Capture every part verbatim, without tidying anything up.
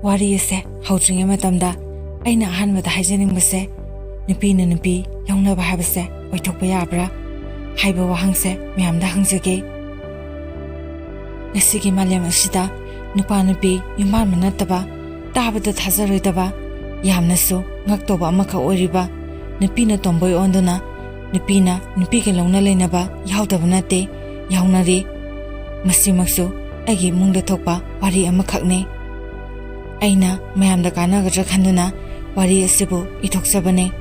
ꯋꯥꯔꯤ ꯑꯁꯦ ꯍꯧꯗ꯭ꯔꯤꯉꯩ ꯃꯇꯝꯗ ꯑꯩꯅ ꯑꯍꯥꯟꯕꯗ ꯍꯥꯏꯖꯅꯤꯡꯕꯁꯦ, ꯅꯨꯄꯤꯅ ꯅꯨꯄꯤ ꯂꯧꯅꯕ ꯍꯥꯏꯕꯁꯦ ꯑꯣꯏꯊꯣꯛꯄ ꯌꯥꯕ꯭ꯔꯥ ꯍꯥꯏꯕ ꯋꯥꯍꯪꯁꯦ ꯃꯌꯥꯝꯗ ꯍꯪꯖꯒꯦ꯫ ꯉꯁꯤꯒꯤ ꯃꯥꯂꯦꯝ ꯑꯁꯤꯗ ꯅꯨꯄꯥ ꯅꯨꯄꯤ ꯌꯨꯝꯕꯥꯟꯕ ꯅꯠꯇꯕ, ꯇꯥꯕꯗ ꯊꯥꯖꯔꯣꯏꯗꯕ, ꯌꯥꯝꯅꯁꯨ ꯉꯛꯇꯧꯕ ꯑꯃꯈꯛ ꯑꯣꯏꯔꯤꯕ ꯅꯨꯄꯤꯅ ꯇꯣꯝꯕꯣꯏ ꯑꯣꯟꯗꯨꯅ ꯅꯨꯄꯤꯅ ꯅꯨꯄꯤꯒ ꯂꯧꯅ ꯂꯩꯅꯕ ꯌꯥꯎꯗꯕ ꯅꯠꯇꯦ, ꯌꯥꯎꯅꯔꯤ꯫ ꯃꯁꯤꯃꯛꯁꯨ ꯑꯩꯒꯤ ꯏꯃꯨꯡꯗ ꯊꯣꯛꯄ ꯋꯥꯔꯤ ꯑꯃꯈꯛꯅꯤ꯫ ꯑꯩꯅ ꯃꯌꯥꯝꯗ ꯀꯥꯟꯅꯒꯗ꯭ꯔꯥ ꯈꯟꯗꯨꯅ ꯋꯥꯔꯤ ꯑꯁꯤꯕꯨ ꯏꯊꯣꯛꯆꯕꯅꯤ꯫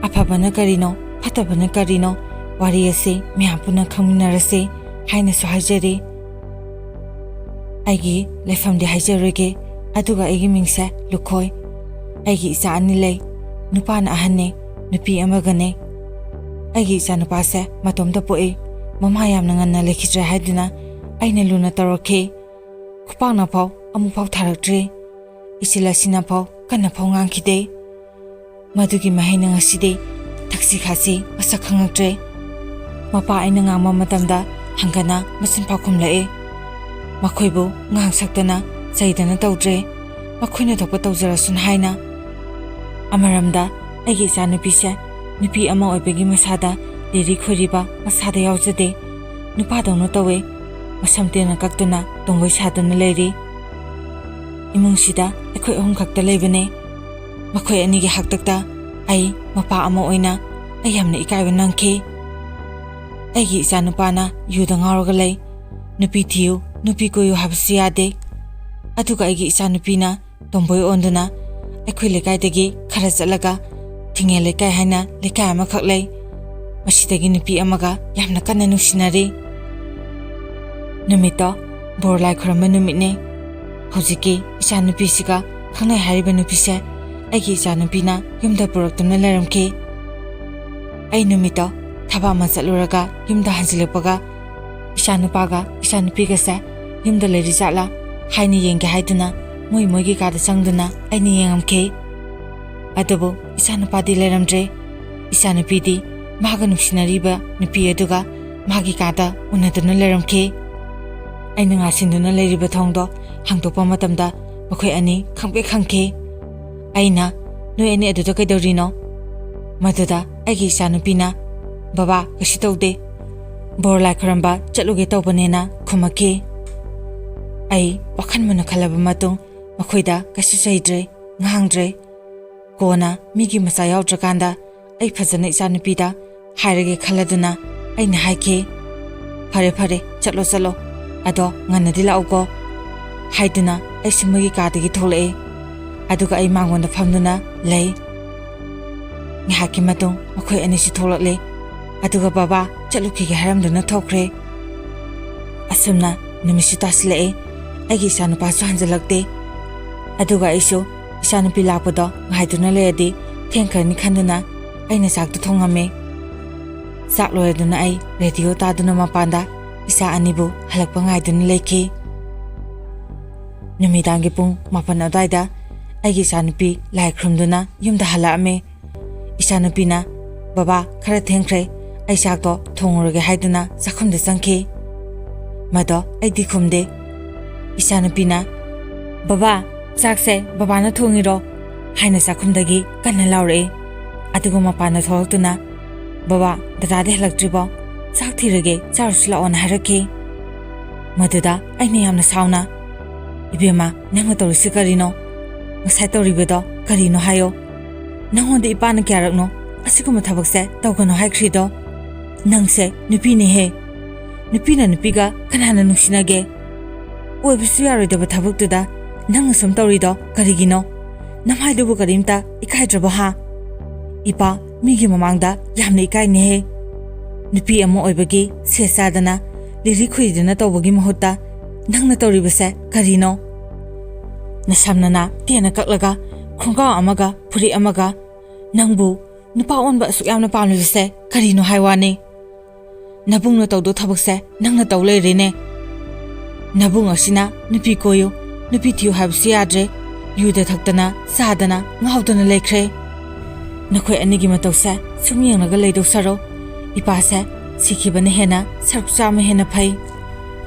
ꯑꯐꯕꯅ ꯀꯔꯤꯅꯣ, ꯐꯠꯇꯕꯅ ꯀꯔꯤꯅꯣ, ꯋꯥꯔꯤ ꯑꯁꯤ ꯃꯌꯥꯝ ꯄꯨꯟꯅ ꯈꯪꯃꯤꯟꯅꯔꯁꯤ ꯍꯥꯏꯅꯁꯨ ꯍꯥꯏꯖꯔꯤ꯫ ꯑꯩꯒꯤ ꯂꯩꯐꯝꯗꯤ ꯍꯥꯏꯖꯔꯣꯏꯒꯦ, ꯑꯗꯨꯒ ꯑꯩꯒꯤ ꯃꯤꯡꯁꯦ ꯂꯨꯈꯣꯏ꯫ ꯑꯩꯒꯤ ꯏꯆꯥ ꯑꯅꯤ ꯂꯩ, ꯅꯨꯄꯥꯅ ꯑꯍꯟꯅꯦ, ꯅꯨꯄꯤ ꯑꯃꯒꯅꯦ꯫ ꯑꯩꯒꯤ ꯏꯆꯥꯅꯨꯄꯥꯁꯦ ꯃꯇꯣꯝꯇ ꯄꯣꯛꯏ꯫ ꯃꯃꯥ ꯌꯥꯝꯅ ꯉꯟꯅ ꯂꯩꯈꯤꯗ꯭ꯔꯦ ꯍꯥꯏꯗꯨꯅ ꯑꯩꯅ ꯂꯨꯅ ꯇꯧꯔꯛꯈꯤ꯫ ꯈꯨꯄꯥꯛꯅ ꯐꯥꯎ ꯑꯃꯨꯛꯐꯥꯎ ꯊꯥꯔꯛꯇ꯭ꯔꯤ꯫ ꯏꯆꯤꯜ ꯑꯁꯤꯅ ꯐꯥꯎ ꯀꯟꯅ ꯐꯥꯎ ꯉꯥꯡꯈꯤꯗꯦ꯫ ꯃꯗꯨꯒꯤ ꯃꯍꯩꯅ ꯉꯁꯤꯗꯤ ꯊꯛꯁꯤ ꯈꯥꯁꯤ ꯃꯁꯛ ꯈꯪꯉꯛꯇ꯭ꯔꯦ꯫ ꯃꯄꯥ ꯑꯩꯅ ꯉꯥꯡꯕ ꯃꯇꯝꯗ ꯍꯪꯒꯅ ꯃꯆꯤꯟ ꯐꯥꯎ ꯈꯨꯝꯂꯛꯏ꯫ ꯃꯈꯣꯏꯕꯨ ꯉꯥꯡ ꯁꯛꯇꯅ ꯆꯩꯗꯅ ꯇꯧꯗ꯭ꯔꯦ, ꯃꯈꯣꯏꯅ ꯊꯣꯛꯄ ꯇꯧꯖꯔꯁꯅꯨ ꯍꯥꯏꯅ꯫ ꯑꯃꯔꯣꯝꯗ ꯑꯩꯒꯤ ꯏꯆꯥꯅꯨꯄꯤꯁꯦ ꯅꯨꯄꯤ ꯑꯃ ꯑꯣꯏꯕꯒꯤ ꯃꯁꯥꯗ ꯂꯤꯔꯤ ꯈꯣꯏꯔꯤꯕ ꯃꯁꯥꯗ ꯌꯥꯎꯖꯗꯦ꯫ ꯅꯨꯄꯥꯗꯧꯅ ꯇꯧꯋꯦ, ꯃꯁꯝ ꯇꯦꯟꯅ ꯀꯛꯇꯨꯅ ꯇꯣꯝꯕꯣꯏ ꯁꯥꯗꯨꯅ ꯂꯩꯔꯤ꯫ ꯏꯃꯨꯡꯁꯤꯗ ꯑꯩꯈꯣꯏ ꯑꯍꯨꯝ ꯈꯛꯇ ꯂꯩꯕꯅꯦ꯫ ꯃꯈꯣꯏ ꯑꯅꯤꯒꯤ ꯍꯥꯛꯇꯛꯇ ꯑꯩ ꯃꯄꯥ ꯑꯃ ꯑꯣꯏꯅ ꯑꯩ ꯌꯥꯝꯅ ꯏꯀꯥꯏꯕ ꯅꯪꯈꯤ꯫ ꯑꯩꯒꯤ ꯏꯆꯥꯅꯨꯄꯥꯅ ꯌꯨꯗ ꯉꯥꯎꯔꯒ ꯂꯩ꯫ ꯅꯨꯄꯤ ꯊꯤꯌꯨ, ꯅꯨꯄꯤ ꯀꯣꯏꯌꯨ ꯍꯥꯏꯕꯁꯨ ꯌꯥꯗꯦ꯫ ꯑꯗꯨꯒ ꯑꯩꯒꯤ ꯏꯆꯥꯅꯨꯄꯤꯅ ꯇꯣꯝꯕꯣꯏ ꯑꯣꯟꯗꯨꯅ ꯑꯩꯈꯣꯏ ꯂꯩꯀꯥꯏꯗꯒꯤ ꯈꯔ ꯆꯠꯂꯒ ꯊꯤꯡꯉꯦꯜ ꯂꯩꯀꯥꯏ ꯍꯥꯏꯅ ꯂꯩꯀꯥꯏ ꯑꯃꯈꯛ ꯂꯩ꯫ ꯃꯁꯤꯗꯒꯤ ꯅꯨꯄꯤ ꯑꯃꯒ ꯌꯥꯝꯅ ꯀꯟꯅ ꯅꯨꯡꯁꯤꯅꯔꯤ꯫ ꯅꯨꯃꯤꯠꯇꯣ ꯕꯣꯔ ꯂꯥꯏ ꯈꯨꯔꯝꯕ ꯅꯨꯃꯤꯠꯅꯤ꯫ ꯍꯧꯖꯤꯛꯀꯤ ꯏꯆꯥꯅꯨꯄꯤꯁꯤꯒ ꯈꯪꯅꯩ ꯍꯥꯏꯔꯤꯕ ꯅꯨꯄꯤꯁꯦ ꯑꯩꯒꯤ ꯏꯆꯥꯅꯨꯄꯤꯅ ꯌꯨꯝꯗ ꯄꯨꯔꯛꯇꯨꯅ ꯂꯩꯔꯝꯈꯤ꯫ ꯑꯩ ꯅꯨꯃꯤꯠꯇꯣ ꯊꯕꯛ ꯑꯃ ꯆꯠꯂꯨꯔꯒ ꯌꯨꯝꯗ ꯍꯟꯖꯤꯜꯂꯛꯄꯒ ꯏꯆꯥꯅꯨꯄꯥꯒ ꯏꯆꯥꯅꯨꯄꯤꯒꯁꯦ ꯌꯨꯝꯗ ꯂꯩꯔꯤ ꯖꯥꯠꯂꯥ ꯍꯥꯏꯅ ꯌꯦꯡꯒꯦ ꯍꯥꯏꯗꯨꯅ ꯃꯣꯏ ꯃꯣꯏꯒꯤ ꯀꯥꯗ ꯆꯪꯗꯨꯅ ꯑꯩꯅ ꯌꯦꯡꯉꯝꯈꯤ꯫ ꯑꯗꯨꯕꯨ ꯏꯆꯥꯅꯨꯄꯥꯗꯤ ꯂꯩꯔꯝꯗ꯭ꯔꯦ꯫ ꯏꯆꯥꯅꯨꯄꯤꯗꯤ ꯃꯥꯒ ꯅꯨꯡꯁꯤꯅꯔꯤꯕ ꯅꯨꯄꯤ ꯑꯗꯨꯒ ꯃꯥꯒꯤ ꯀꯥꯗ ꯎꯅꯗꯨꯅ ꯂꯩꯔꯝꯈꯤ꯫ ꯑꯩꯅ ꯉꯥꯁꯤꯟꯗꯨꯅ ꯂꯩꯔꯤꯕ ꯊꯣꯡꯗꯣ ꯍꯥꯡꯗꯣꯛꯄ ꯃꯇꯝꯗ ꯃꯈꯣꯏ ꯑꯅꯤ ꯈꯪꯄ꯭ꯔꯦꯛ ꯈꯪꯈꯤ꯫ ꯑꯩꯅ, "ꯅꯣꯏ ꯑꯅꯤ ꯑꯗꯨꯗ ꯀꯩꯗꯧꯔꯤꯅꯣ?" ꯃꯗꯨꯗ ꯑꯩꯒꯤ ꯏꯆꯥꯅꯨꯄꯤꯅ, "ꯕꯕꯥ, ꯀꯩꯁꯨ ꯇꯧꯗꯦ꯫ ꯕꯣꯔ ꯂꯥꯏ ꯈꯨꯔꯝꯕ ꯆꯠꯂꯨꯒꯦ ꯇꯧꯕꯅꯦꯅ" ꯈꯨꯝꯃꯛꯈꯤ꯫ ꯑꯩ ꯋꯥꯈꯜ ꯃꯨꯟꯅ ꯈꯜꯂꯕ ꯃꯇꯨꯡ ꯃꯈꯣꯏꯗ ꯀꯩꯁꯨ ꯆꯩꯗ꯭ꯔꯦ, ꯉꯥꯡꯗ꯭ꯔꯦ꯫ ꯀꯣꯟꯅ ꯃꯤꯒꯤ ꯃꯆꯥ ꯌꯥꯎꯗ꯭ꯔꯀꯥꯟꯗ ꯑꯩ ꯐꯖꯅ ꯏꯆꯥꯅꯨꯄꯤꯗ ꯍꯥꯏꯔꯒꯦ ꯈꯜꯂꯗꯨꯅ ꯑꯩꯅ ꯍꯥꯏꯈꯤ, "ꯐꯔꯦ, ꯐꯔꯦ, ꯆꯠꯂꯣ, ꯆꯠꯂꯣ꯫ ꯑꯗꯣ ꯉꯟꯅꯗꯤ ꯂꯥꯛꯎꯀꯣ" ꯍꯥꯏꯗꯨꯅ ꯑꯩꯁꯨ ꯃꯣꯏꯒꯤ ꯀꯥꯗꯒꯤ ꯊꯣꯛꯂꯛꯑꯦ꯫ ꯑꯗꯨꯒ ꯑꯩ ꯃꯥꯡꯒꯣꯟꯗ ꯐꯝꯗꯨꯅ ꯂꯩ꯫ ꯉꯥꯏꯍꯥꯛꯀꯤ ꯃꯇꯨꯡ ꯃꯈꯣꯏ ꯑꯅꯤꯁꯨ ꯊꯣꯛꯂꯛꯂꯦ꯫ ꯑꯗꯨꯒ ꯕꯕꯥ ꯆꯠꯂꯨꯈꯤꯒꯦ ꯍꯥꯏꯔꯝꯗꯨꯅ ꯊꯣꯛꯈ꯭ꯔꯦ꯫ ꯑꯁꯨꯝꯅ ꯅꯨꯃꯤꯠꯁꯨ ꯇꯥꯁꯤꯜꯂꯛꯑꯦ꯫ ꯑꯩꯒꯤ ꯏꯆꯥꯅꯨꯄꯥꯁꯨ ꯍꯟꯖꯤꯜꯂꯛꯇꯦ꯫ ꯑꯗꯨꯒ ꯑꯩꯁꯨ ꯏꯆꯥꯅꯨꯄꯤ ꯂꯥꯛꯄꯗꯣ ꯉꯥꯏꯗꯨꯅ ꯂꯩꯔꯗꯤ ꯊꯦꯡꯈ꯭ꯔꯅꯤ ꯈꯟꯗꯨꯅ ꯑꯩꯅ ꯆꯥꯛꯇꯨ ꯊꯣꯡꯉꯝꯃꯦ꯫ ꯆꯥꯛ ꯂꯣꯏꯔꯗꯨꯅ ꯑꯩ ꯔꯦꯗꯤꯑꯣ ꯇꯥꯗꯨꯅ ꯃꯄꯥꯟꯗ ꯏꯆꯥ ꯑꯅꯤꯕꯨ ꯍꯜꯂꯛꯄ ꯉꯥꯏꯗꯨꯅ ꯂꯩꯈꯤ꯫ ꯅꯨꯃꯤꯗꯥꯡꯒꯤ ꯄꯨꯡ ꯃꯥꯄꯟ ꯑꯗꯨꯋꯥꯏꯗ ꯑꯩꯒꯤ ꯏꯆꯥꯅꯨꯄꯤ ꯂꯥꯏ ꯈꯨꯔꯨꯝꯗꯨꯅ ꯌꯨꯝꯗ ꯍꯜꯂꯛꯑꯝꯃꯤ꯫ ꯏꯆꯥꯅꯨꯄꯤꯅ, "ꯕꯕꯥ, ꯈꯔ ꯊꯦꯡꯈ꯭ꯔꯦ, ꯑꯩ ꯆꯥꯛꯇꯣ ꯊꯣꯡꯉꯨꯔꯒꯦ" ꯍꯥꯏꯗꯨꯅ ꯆꯥꯛꯈꯨꯝꯗ ꯆꯪꯈꯤ꯫ ꯃꯗꯣ ꯑꯩꯗꯤ ꯈꯨꯝꯗꯦ꯫ ꯏꯆꯥꯅꯨꯄꯤꯅ, "ꯕꯕꯥ, ꯆꯥꯛꯁꯦ ꯕꯕꯥꯅ ꯊꯣꯡꯉꯤꯔꯣ?" ꯍꯥꯏꯅ ꯆꯥꯛꯈꯨꯝꯗꯒꯤ ꯀꯟꯅ ꯂꯥꯎꯔꯛꯏ꯫ ꯑꯗꯨꯒ ꯃꯄꯥꯟꯗ ꯊꯣꯛꯂꯛꯇꯨꯅ, "ꯕꯕꯥ, ꯗꯗꯥꯗꯤ ꯍꯜꯂꯛꯇ꯭ꯔꯤꯕꯣ? ꯆꯥꯛ ꯊꯤꯔꯒꯦ, ꯆꯥꯔꯨꯁꯤ ꯂꯥꯛꯑꯣꯅ" ꯍꯥꯏꯔꯛꯈꯤ꯫ ꯃꯗꯨꯗ ꯑꯩꯅ ꯌꯥꯝꯅ ꯁꯥꯎꯅ, "ꯏꯕꯦꯝꯃ, ꯅꯪꯅ ꯇꯧꯔꯤꯁꯤ ꯀꯔꯤꯅꯣ? ꯉꯁꯥꯏ ꯇꯧꯔꯤꯕꯗꯣ ꯀꯔꯤꯅꯣ ꯍꯥꯏꯌꯣ? ꯅꯪꯉꯣꯟꯗ ꯏꯄꯥꯅ ꯀꯌꯥꯔꯛꯅꯣ ꯑꯁꯤꯒꯨꯝꯕ ꯊꯕꯛꯁꯦ ꯇꯧꯒꯅꯨ ꯍꯥꯏꯈ꯭ꯔꯤꯗꯣ? ꯅꯪꯁꯦ ꯅꯨꯄꯤꯅꯦꯍꯦ꯫ ꯅꯨꯄꯤꯅ ꯅꯨꯄꯤꯒ ꯀꯅꯥꯅ ꯅꯨꯡꯁꯤꯅꯒꯦ? ꯑꯣꯏꯕꯁꯨ ꯌꯥꯔꯣꯏꯗꯕ ꯊꯕꯛꯇꯨꯗ ꯅꯪꯅ ꯁꯨꯝ ꯇꯧꯔꯤꯗꯣ ꯀꯔꯤꯒꯤꯅꯣ? ꯅꯃꯥꯏꯗꯨꯕꯨ ꯀꯔꯤꯝꯇ ꯏꯀꯥꯏꯗ꯭ꯔꯕꯣ ꯍꯥ? ꯏꯄꯥ, ꯃꯤꯒꯤ ꯃꯃꯥꯡꯗ ꯌꯥꯝꯅ ꯏꯀꯥꯏꯅꯦꯍꯦ꯫ ꯅꯨꯄꯤ ꯑꯃ ꯑꯣꯏꯕꯒꯤ ꯁꯦꯠ ꯆꯥꯗꯅ ꯂꯤꯔꯤ ꯈꯨꯏꯗꯅ ꯇꯧꯕꯒꯤ ꯃꯍꯨꯠꯇ ꯅꯪꯅ ꯇꯧꯔꯤꯕꯁꯦ ꯀꯔꯤꯅꯣ? ꯅꯁꯝ ꯅꯅꯥ ꯇꯦꯟꯅ ꯀꯛꯂꯒ ꯈꯣꯡꯒ꯭ꯔꯥꯎ ꯑꯃꯒ ꯐꯨꯔꯤꯠ ꯑꯃꯒ, ꯅꯪꯕꯨ ꯅꯨꯄꯥ ꯑꯣꯟꯕ ꯑꯁꯨꯛ ꯌꯥꯝꯅ ꯄꯥꯝꯂꯤꯕꯁꯦ ꯀꯔꯤꯅꯣ ꯍꯥꯏ ꯋꯥꯅꯤ? ꯅꯕꯨꯡꯅ ꯇꯧꯗꯧ ꯊꯕꯛꯁꯦ ꯅꯪꯅ ꯇꯧ ꯂꯩꯔꯦꯅꯦ꯫ ꯅꯕꯨꯡ ꯑꯁꯤꯅ ꯅꯨꯄꯤ ꯀꯣꯏꯌꯨ, ꯅꯨꯄꯤ ꯊꯤꯌꯨ ꯍꯥꯏꯕꯁꯨ ꯌꯥꯗ꯭ꯔꯦ, ꯌꯨꯗ ꯊꯛꯇꯅ ꯆꯥꯗꯅ ꯉꯥꯎꯗꯅ ꯂꯩꯈ꯭ꯔꯦ꯫ ꯅꯈꯣꯏ ꯑꯅꯤꯒꯤ ꯃꯇꯧꯁꯦ ꯁꯨꯝ ꯌꯦꯡꯂꯒ ꯂꯩꯗꯧ ꯁꯔꯨꯛ ꯏꯄꯥꯁꯦ ꯁꯤꯈꯤꯕꯅ ꯍꯦꯟꯅ ꯁꯔꯨꯛ ꯆꯥꯝꯃ ꯍꯦꯟꯅ ꯐꯩ"꯫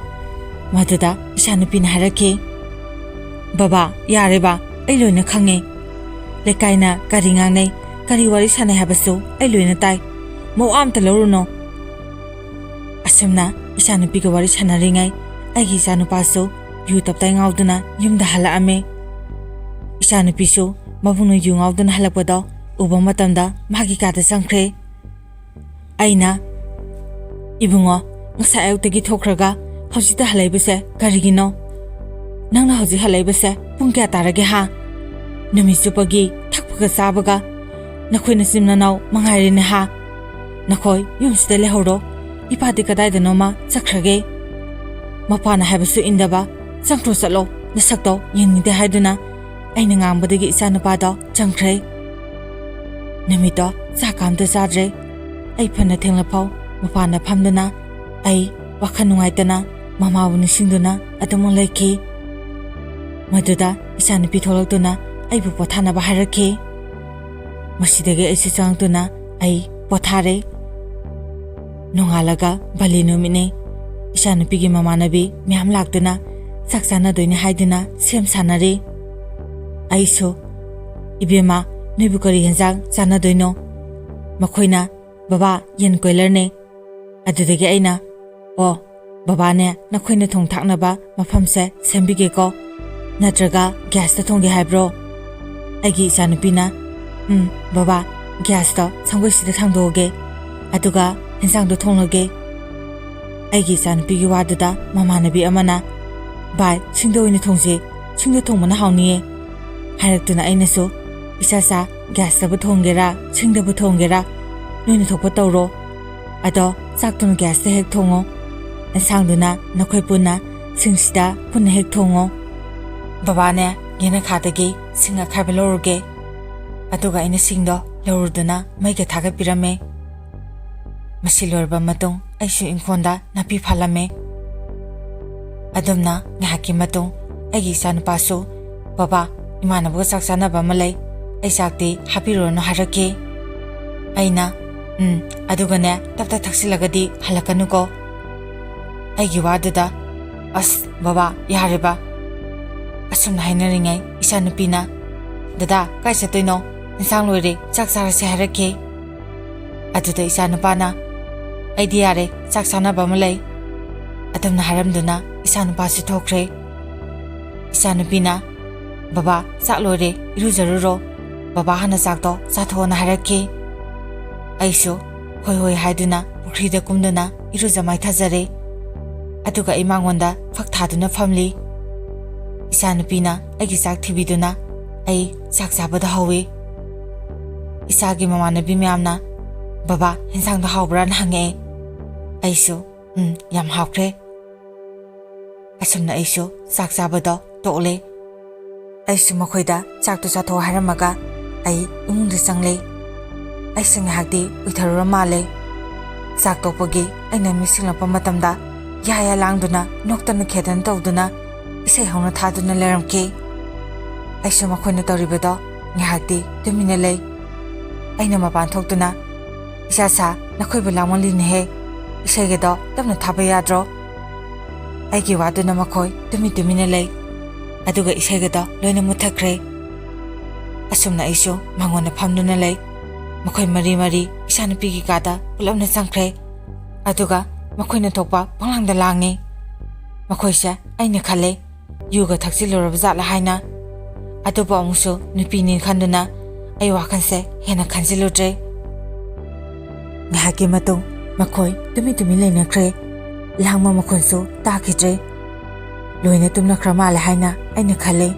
ꯃꯗꯨꯗ ꯏꯆꯥꯅꯨꯄꯤꯅ ꯍꯥꯏꯔꯛꯈꯤ, "ꯕꯕꯥ, ꯌꯥꯔꯦ ꯕꯥ, ꯑꯩ ꯂꯣꯏꯅ ꯈꯪꯉꯦ꯫ ꯂꯩꯀꯥꯏꯅ ꯀꯔꯤ ꯉꯥꯡꯅꯩ, ꯀꯔꯤ ꯋꯥꯔꯤ ꯁꯥꯟꯅꯩ ꯍꯥꯏꯕꯁꯨ ꯑꯩ ꯂꯣꯏꯅ ꯇꯥꯏ꯫ ꯃꯋꯥ ꯑꯝꯇ ꯂꯧꯔꯨꯅꯣ꯫" ꯑꯁꯨꯝꯅ ꯏꯆꯥꯅꯨꯄꯤꯒ ꯋꯥꯔꯤ ꯁꯥꯟꯅꯔꯤꯉꯩ, ꯑꯩꯒꯤ ꯏꯆꯥꯅꯨꯄꯥꯁꯨ ꯌꯨ ꯇꯞꯇꯥꯏ ꯉꯥꯎꯗꯨꯅ ꯌꯨꯝꯗ ꯍꯜꯂꯛꯑꯝꯃꯦ꯫ ꯏꯆꯥꯅꯨꯄꯤꯁꯨ ꯃꯕꯨꯡꯅ ꯌꯨ ꯉꯥꯎꯗꯨꯅ ꯍꯜꯂꯛꯄꯗꯣ ꯎꯕ ꯃꯇꯝꯗ ꯃꯥꯒꯤ ꯀꯥꯗ ꯆꯪꯈ꯭ꯔꯦ꯫ ꯑꯩꯅ, "ꯏꯕꯨꯡꯉꯣ, ꯉꯁꯥꯏ ꯑꯌꯨꯛꯇꯒꯤ ꯊꯣꯛꯈ꯭ꯔꯒ ꯍꯧꯖꯤꯛꯇ ꯍꯜꯂꯛꯏꯕꯁꯦ ꯀꯔꯤꯒꯤꯅꯣ? ꯅꯪꯅ ꯍꯧꯖꯤꯛ ꯍꯜꯂꯛꯏꯕꯁꯦ ꯄꯨꯡ ꯀꯌꯥ ꯇꯥꯔꯒꯦ ꯍꯥ? ꯅꯨꯃꯤꯠ ꯆꯨꯞꯄꯒꯤ ꯊꯛꯄꯒ ꯆꯥꯕꯒ ꯅꯈꯣꯏ ꯅꯆꯤꯟ ꯅꯅꯥꯎ ꯃꯉꯥꯏꯔꯦꯅꯦ ꯍꯥ? ꯅꯈꯣꯏ ꯌꯨꯝꯁꯤꯗ ꯂꯩꯍꯧꯔꯣ꯫ ꯏꯄꯥꯗꯤ ꯀꯗꯥꯏꯗꯅꯣꯃ ꯆꯠꯈ꯭ꯔꯒꯦ꯫ ꯃꯄꯥꯅ ꯍꯥꯏꯕꯁꯨ ꯏꯟꯗꯕ, ꯆꯪꯈ꯭ꯔꯣ ꯆꯠꯂꯣ, ꯅꯁꯛꯇꯣ ꯌꯦꯡꯅꯤꯡꯗꯦ" ꯍꯥꯏꯗꯨꯅ ꯑꯩꯅ ꯉꯥꯡꯕꯗꯒꯤ ꯏꯆꯥꯅꯨꯄꯥꯗꯣ ꯆꯪꯈ꯭ꯔꯦ꯫ ꯅꯨꯃꯤꯠꯇꯣ ꯆꯥꯛꯀ ꯑꯝꯇ ꯆꯥꯗ꯭ꯔꯦ꯫ ꯑꯩ ꯐꯅ ꯊꯦꯡꯂꯐꯥꯎ ꯃꯄꯥꯟꯗ ꯐꯝꯗꯨꯅ ꯑꯩ ꯋꯥꯈꯜ ꯅꯨꯡꯉꯥꯏꯇꯅ ꯃꯃꯥꯕꯨ ꯅꯤꯡꯁꯤꯡꯗꯨꯅ ꯑꯗꯨꯃꯛ ꯂꯩꯈꯤ꯫ ꯃꯗꯨꯗ ꯏꯆꯥꯅꯨꯄꯤ ꯊꯣꯛꯂꯛꯇꯨꯅ ꯑꯩꯕꯨ ꯄꯣꯊꯥꯅꯕ ꯍꯥꯏꯔꯛꯈꯤ꯫ ꯃꯁꯤꯗꯒꯤ ꯑꯩꯁꯨ ꯆꯪꯉꯛꯇꯨꯅ ꯑꯩ ꯄꯣꯊꯥꯔꯦ꯫ ꯅꯣꯡꯉꯥꯜꯂꯒ ꯕꯂꯤ ꯅꯨꯃꯤꯠꯅꯤ꯫ ꯏꯆꯥꯅꯨꯄꯤꯒꯤ ꯃꯃꯥꯟꯅꯕꯤ ꯃꯌꯥꯝ ꯂꯥꯛꯇꯨꯅ ꯆꯥꯛ ꯆꯥꯅꯗꯣꯏꯅꯤ ꯍꯥꯏꯗꯨꯅ ꯁꯦꯝ ꯁꯥꯟꯅꯔꯤ꯫ ꯑꯩꯁꯨ, "ꯏꯕꯦꯝꯃ, ꯅꯣꯏꯕꯨ ꯀꯔꯤ ꯍꯦꯟꯖꯥꯡ ꯆꯥꯅꯗꯣꯏꯅꯣ?" ꯃꯈꯣꯏꯅ, "ꯕꯕꯥ, ꯌꯦꯟ ꯀꯣꯏꯂꯔꯅꯦ꯫" ꯑꯗꯨꯗꯒꯤ ꯑꯩꯅ, "ꯑꯣ, ꯕꯕꯥꯅꯦ, ꯅꯈꯣꯏꯅ ꯊꯣꯡ ꯊꯥꯛꯅꯕ ꯃꯐꯝꯁꯦ ꯁꯦꯝꯕꯤꯒꯦꯀꯣ, ꯅꯠꯇ꯭ꯔꯒ ꯒ꯭ꯌꯥꯁꯇ ꯊꯣꯡꯒꯦ ꯍꯥꯏꯕ꯭ꯔꯣ?" ꯑꯩꯒꯤ ꯏꯆꯥꯅꯨꯄꯤꯅ, "ꯎꯝ, ꯕꯕꯥ, ꯒ꯭ꯌꯥꯁꯇꯣ ꯁꯪꯒꯣꯏꯁꯤꯗ ꯊꯥꯡꯗꯣꯛꯑꯒꯦ, ꯑꯗꯨꯒ ꯍꯦꯟꯖꯥꯡꯗꯣ ꯊꯣꯡꯂꯒꯦ꯫" ꯑꯩꯒꯤ ꯏꯆꯥꯅꯨꯄꯤꯒꯤ ꯋꯥꯗꯨꯗ ꯃꯃꯥꯟꯅꯕꯤ ꯑꯃꯅ, "ꯚꯥꯏ, ꯁꯤꯡꯗ ꯑꯣꯏꯅ ꯊꯣꯡꯁꯦ, ꯁꯤꯡꯗ ꯊꯣꯡꯕꯅ ꯍꯥꯎꯅꯤꯌꯦ" ꯍꯥꯏꯔꯛꯇꯨꯅ ꯑꯩꯅꯁꯨ, "ꯏꯆꯥ ꯆꯥ, ꯒ꯭ꯌꯥꯁꯇꯕꯨ ꯊꯣꯡꯒꯦꯔꯥ, ꯁꯤꯡꯗꯕꯨ ꯊꯣꯡꯒꯦꯔꯥ, ꯅꯣꯏꯅ ꯊꯣꯛꯄ ꯇꯧꯔꯣ꯫ ꯑꯗꯣ ꯆꯥꯛꯇꯨꯅ ꯒ꯭ꯌꯥꯁꯇ ꯍꯦꯛ ꯊꯣꯡꯉꯣ, ꯑꯦꯟꯁꯥꯡꯗꯨꯅ ꯅꯈꯣꯏ ꯄꯨꯟꯅ ꯁꯤꯡꯁꯤꯗ ꯄꯨꯟꯅ ꯍꯦꯛ ꯊꯣꯡꯉꯣ꯫ ꯕꯕꯥꯅꯦ, ꯌꯦꯅꯈꯥꯗꯒꯤ ꯁꯤꯡ ꯑꯈꯥꯏꯕ ꯂꯧꯔꯨꯒꯦ꯫" ꯑꯗꯨꯒ ꯑꯩꯅ ꯁꯤꯡꯗꯣ ꯂꯧꯔꯨꯗꯨꯅ ꯃꯩꯒ ꯊꯥꯒꯠꯄꯤꯔꯝꯃꯦ꯫ ꯃꯁꯤ ꯂꯣꯏꯔꯕ ꯃꯇꯨꯡ ꯑꯩꯁꯨ ꯏꯪꯈꯣꯜꯗ ꯅꯥꯄꯤ ꯐꯥꯜꯂꯝꯃꯦ꯫ ꯑꯗꯨꯝꯅ ꯉꯥꯏꯍꯥꯛꯀꯤ ꯃꯇꯨꯡ ꯑꯩꯒꯤ ꯏꯆꯥꯅꯨꯄꯥꯁꯨ, "ꯕꯕꯥ, ꯏꯃꯥꯟꯅꯕꯒ ꯆꯥꯛ ꯆꯥꯅꯕ ꯑꯃ ꯂꯩ, ꯑꯩ ꯆꯥꯛꯇꯤ ꯍꯥꯞꯄꯤꯔꯨꯔꯅꯨ" ꯍꯥꯏꯔꯛꯈꯤ꯫ ꯑꯩꯅ, "ꯎꯝ, ꯑꯗꯨꯒꯅꯦ, ꯇꯞ ꯇꯞ ꯊꯛꯆꯤꯜꯂꯒꯗꯤ ꯍꯜꯂꯛꯀꯅꯨꯀꯣ꯫" ꯑꯩꯒꯤ ꯋꯥꯗꯨꯗ, "ꯑꯁ, ꯕꯕꯥ, ꯌꯥꯔꯦꯕ꯫ ꯑꯁꯨꯝꯅ ꯍꯥꯏꯅꯔꯤꯉꯩ ꯏꯆꯥꯅꯨꯄꯤꯅ, "ꯗꯗꯥ, ꯀꯥꯏ ꯆꯠꯇꯣꯏꯅꯣ? ꯏꯟꯁꯥꯡ ꯂꯣꯏꯔꯦ, ꯆꯥꯛ ꯆꯥꯔꯁꯦ" ꯍꯥꯏꯔꯛꯈꯤ꯫ ꯑꯗꯨꯗ ꯏꯆꯥꯅꯨꯄꯥꯅ, "ꯑꯩꯗꯤ ꯌꯥꯔꯦ, ꯆꯥꯛ ꯆꯥꯅꯕ ꯑꯃ ꯂꯩ" ꯑꯗꯨꯝꯅ ꯍꯥꯏꯔꯝꯗꯨꯅ ꯏꯆꯥꯅꯨꯄꯥꯁꯨ ꯊꯣꯛꯈ꯭ꯔꯦ꯫ ꯏꯆꯥꯅꯨꯄꯤꯅ, "ꯕꯕꯥ, ꯆꯥꯛ ꯂꯣꯏꯔꯦ, ꯏꯔꯨꯖꯔꯨꯔꯣ꯫ ꯕꯕꯥ ꯍꯥꯟꯅ ꯆꯥꯛꯇꯣ ꯆꯥꯊꯣꯛꯑꯣꯅ" ꯍꯥꯏꯔꯛꯈꯤ꯫ ꯑꯩꯁꯨ ꯍꯣꯏ ꯍꯣꯏ ꯍꯥꯏꯗꯨꯅ ꯄꯨꯈ꯭ꯔꯤꯗ ꯀꯨꯝꯗꯨꯅ ꯏꯔꯨꯖ ꯃꯥꯏꯊꯖꯔꯦ꯫ ꯑꯗꯨꯒ ꯑꯩ ꯃꯉꯣꯟꯗ ꯐꯛ ꯊꯥꯗꯨꯅ ꯐꯝꯂꯤ꯫ ꯏꯆꯥꯅꯨꯄꯤꯅ ꯑꯩꯒꯤ ꯆꯥꯛ ꯊꯤꯕꯤꯗꯨꯅ ꯑꯩ ꯆꯥꯛ ꯆꯥꯕꯗ ꯍꯧꯏ꯫ ꯏꯆꯥꯒꯤ ꯃꯃꯥꯟꯅꯕꯤ ꯃꯌꯥꯝꯅ, "ꯕꯕꯥ, ꯍꯦꯟꯁꯥꯡꯗꯣ ꯍꯥꯎꯕ꯭ꯔꯥꯅ?" ꯍꯪꯉꯛꯑꯦ꯫ ꯑꯩꯁꯨ, "ꯎꯝ, ꯌꯥꯝ ꯍꯥꯎꯈ꯭ꯔꯦ"꯫ ꯑꯁꯨꯝꯅ ꯑꯩꯁꯨ ꯆꯥꯛ ꯆꯥꯕꯗꯣ ꯇꯣꯛꯂꯦ꯫ ꯑꯩꯁꯨ ꯃꯈꯣꯏꯗ ꯆꯥꯛꯇꯨ ꯆꯥꯊꯣꯛ ꯍꯥꯏꯔꯝꯃꯒ ꯑꯩ ꯏꯃꯨꯡꯗ ꯆꯪꯂꯦ꯫ ꯑꯩꯁꯦ ꯉꯥꯏꯍꯥꯛꯇꯤ ꯎꯏꯊꯔꯨꯔ ꯃꯥꯜꯂꯦ꯫ ꯆꯥꯛ ꯇꯣꯛꯄꯒꯤ ꯑꯩꯅ ꯃꯤꯠ ꯁꯤꯡꯂꯛꯄ ꯃꯇꯝꯗ ꯌꯥ ꯌꯥ ꯂꯥꯡꯗꯨꯅ, ꯅꯣꯛꯇꯅ ꯈꯦꯗꯅ ꯇꯧꯗꯨꯅ ꯏꯁꯩ ꯍꯧꯅ ꯊꯥꯗꯨꯅ ꯂꯩꯔꯝꯈꯤ꯫ ꯑꯩꯁꯨ ꯃꯈꯣꯏꯅ ꯇꯧꯔꯤꯕꯗꯣ ꯉꯥꯏꯍꯥꯛꯇꯤ ꯇꯨꯃꯤꯟꯅ ꯂꯩ꯫ ꯑꯩꯅ ꯃꯄꯥꯟ ꯊꯣꯛꯇꯨꯅ, "ꯏꯆꯥ ꯁꯥ, ꯅꯈꯣꯏꯕꯨ ꯂꯥꯡꯃꯜꯂꯤꯅꯦꯍꯦ꯫ ꯏꯁꯩꯒꯗꯣ ꯇꯞꯅ ꯊꯥꯕ ꯌꯥꯗ꯭ꯔꯣ?" ꯑꯩꯒꯤ ꯋꯥꯗꯨꯅ ꯃꯈꯣꯏ ꯇꯨꯃꯤꯟ ꯇꯨꯃꯤꯟꯅ ꯂꯩ꯫ ꯑꯗꯨꯒ ꯏꯁꯩꯒꯗꯣ ꯂꯣꯏꯅ ꯃꯨꯠꯊꯠꯈ꯭ꯔꯦ꯫ ꯑꯁꯨꯝꯅ ꯑꯩꯁꯨ ꯃꯉꯣꯟꯗ ꯐꯝꯗꯨꯅ ꯂꯩ꯫ ꯃꯈꯣꯏ ꯃꯔꯤ ꯃꯔꯤ ꯏꯆꯥꯅꯨꯄꯤꯒꯤ ꯀꯥꯗ ꯄꯨꯂꯞꯅ ꯆꯪꯈ꯭ꯔꯦ꯫ ꯑꯗꯨꯒ ꯃꯈꯣꯏꯅ ꯊꯣꯛꯄ ꯄꯪꯂꯥꯡꯗ ꯂꯥꯡꯉꯤ꯫ ꯃꯈꯣꯏꯁꯦ, ꯑꯩꯅ ꯈꯜꯂꯦ, ꯌꯨꯒ ꯊꯛꯆꯤꯜꯂꯨꯔꯕ ꯖꯥꯠꯂ ꯍꯥꯏꯅ꯫ ꯑꯗꯨꯕꯨ ꯑꯃꯨꯛꯁꯨ ꯅꯨꯄꯤꯅꯤ ꯈꯟꯗꯨꯅ ꯑꯩ ꯋꯥꯈꯜꯁꯦ ꯍꯦꯟꯅ ꯈꯟꯖꯤꯜꯂꯨꯗ꯭ꯔꯦ꯫ ꯉꯥꯏꯍꯥꯛꯀꯤ ꯃꯇꯨꯡ ꯃꯈꯣꯏ ꯇꯨꯃꯤꯟ ꯇꯨꯃꯤꯟ ꯂꯩꯅꯈ꯭ꯔꯦ꯫ ꯂꯥꯡꯕ ꯃꯈꯣꯟꯁꯨ ꯇꯥꯈꯤꯗ꯭ꯔꯦ꯫ ꯂꯣꯏꯅ ꯇꯨꯝꯅꯈ꯭ꯔ ꯃꯥꯜꯂꯦ ꯍꯥꯏꯅ ꯑꯩꯅ ꯈꯜꯂꯦ꯫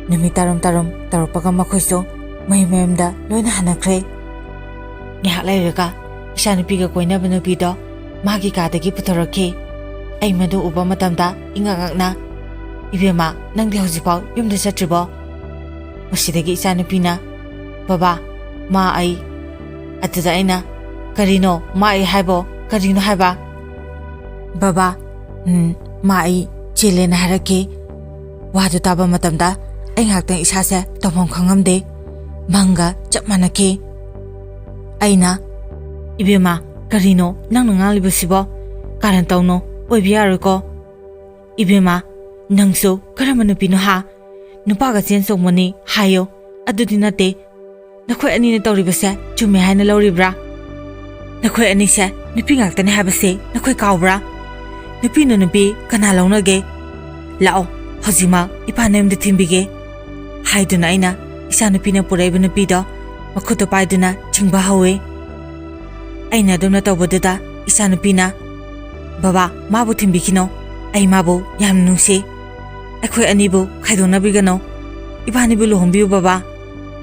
ꯅꯨꯃꯤꯠ ꯇꯥꯔꯝ ꯇꯥꯔꯝ ꯇꯧꯔꯛꯄꯒ ꯃꯈꯣꯏꯁꯨ ꯃꯌꯨꯝ ꯃꯌꯨꯝꯗ ꯂꯣꯏꯅ ꯍꯟꯅꯈ꯭ꯔꯦ꯫ ꯉꯥꯏꯍꯥꯛ ꯂꯩꯔꯒ ꯏꯆꯥꯅꯨꯄꯤꯒ ꯀꯣꯏꯅꯕ ꯅꯨꯄꯤꯗꯣ ꯃꯥꯒꯤ ꯀꯥꯗꯒꯤ ꯄꯨꯊꯣꯔꯛꯈꯤ꯫ ꯑꯩ ꯃꯗꯨ ꯎꯕ ꯃꯇꯝꯗ ꯏꯉꯛ ꯉꯛꯅ, "ꯏꯕꯦꯝꯃ, ꯅꯪꯗꯤ ꯍꯧꯖꯤꯛꯐꯥꯎ ꯌꯨꯝꯗ ꯆꯠꯇ꯭ꯔꯤꯕꯣ?" ꯃꯁꯤꯗꯒꯤ ꯏꯆꯥꯅꯨꯄꯤꯅ, "ꯕꯕꯥ, ꯃꯥ ꯑꯩ"꯫ ꯑꯗꯨꯗ ꯑꯩꯅ, "ꯀꯔꯤꯅꯣ ꯃꯥ ꯑꯩ ꯍꯥꯏꯕꯣ? ꯀꯔꯤꯅꯣ ꯍꯥꯏꯕ?" "ꯕꯕꯥ, ꯎꯝ, ꯃꯥ ꯑꯩ ꯆꯦꯜꯂꯦꯅ ꯍꯥꯏꯔꯛꯈꯤ"꯫ ꯋꯥꯗꯨ ꯇꯥꯕ ꯃꯇꯝꯗ ꯑꯩ ꯉꯥꯏꯍꯥꯛꯇꯪ ꯏꯁꯥꯁꯦ ꯇꯧꯐꯝ ꯈꯪꯉꯝꯗꯦ꯫ ꯃꯪꯒ ꯆꯞ ꯃꯥꯟꯅꯈꯤ꯫ ꯑꯩꯅ, "ꯏꯕꯦꯝꯃ, ꯀꯔꯤꯅꯣ ꯅꯪꯅ ꯉꯥꯡꯂꯤꯕꯁꯤꯕꯣ? ꯀꯥꯔꯟ ꯇꯧꯅꯣ, ꯑꯣꯏꯕ ꯌꯥꯔꯣꯏꯀꯣ"꯫ "ꯏꯕꯦꯝꯃ, "ꯅꯪꯁꯨ ꯀꯔꯝꯕ ꯅꯨꯄꯤꯅꯣ ꯍꯥ? ꯅꯨꯄꯥꯒ ꯆꯦꯟ ꯆꯣꯡꯕꯅꯤ ꯍꯥꯏꯌꯣ, ꯑꯗꯨꯗꯤ ꯅꯠꯇꯦ꯫ ꯅꯈꯣꯏ ꯑꯅꯤꯅ ꯇꯧꯔꯤꯕꯁꯦ ꯆꯨꯝꯃꯦ ꯍꯥꯏꯅ ꯂꯧꯔꯤꯕ꯭ꯔꯥ? ꯅꯈꯣꯏ ꯑꯅꯤꯁꯦ ꯅꯨꯄꯤ ꯉꯥꯛꯇꯅꯤ ꯍꯥꯏꯕꯁꯦ ꯅꯈꯣꯏ ꯀꯥꯎꯕ꯭ꯔꯥ? ꯅꯨꯄꯤꯅ ꯅꯨꯄꯤ ꯀꯅꯥ ꯂꯧꯅꯒꯦ? ꯂꯥꯛꯑꯣ, ꯍꯧꯖꯤꯛꯃꯛ ꯏꯄꯥ ꯅꯌꯨꯝꯗ ꯊꯤꯟꯕꯤꯒꯦ" ꯍꯥꯏꯗꯨꯅ ꯑꯩꯅ ꯏꯆꯥꯅꯨꯄꯤꯅ ꯄꯨꯔꯛꯏꯕ ꯅꯨꯄꯤꯗꯣ ꯃꯈꯨꯠꯇ ꯄꯥꯏꯗꯨꯅ ꯆꯤꯡꯕ ꯍꯧꯋꯤ꯫ ꯑꯩꯅ ꯑꯗꯨꯝꯅ ꯇꯧꯕꯗꯨꯗ ꯏꯆꯥꯅꯨꯄꯤꯅ, "ꯕꯕꯥ, ꯃꯥꯕꯨ ꯊꯤꯟꯕꯤꯈꯤꯅꯣ꯫ ꯑꯩ ꯃꯥꯕꯨ ꯌꯥꯝ ꯅꯨꯡꯁꯤ꯫ ꯑꯩꯈꯣꯏ ꯑꯅꯤꯕꯨ ꯈꯥꯏꯗꯣꯛꯅꯕꯤꯒꯅꯨ꯫ ꯏꯕꯥꯅꯤꯕꯨ ꯂꯨꯍꯣꯡꯕꯤꯌꯨ ꯕꯕꯥ꯫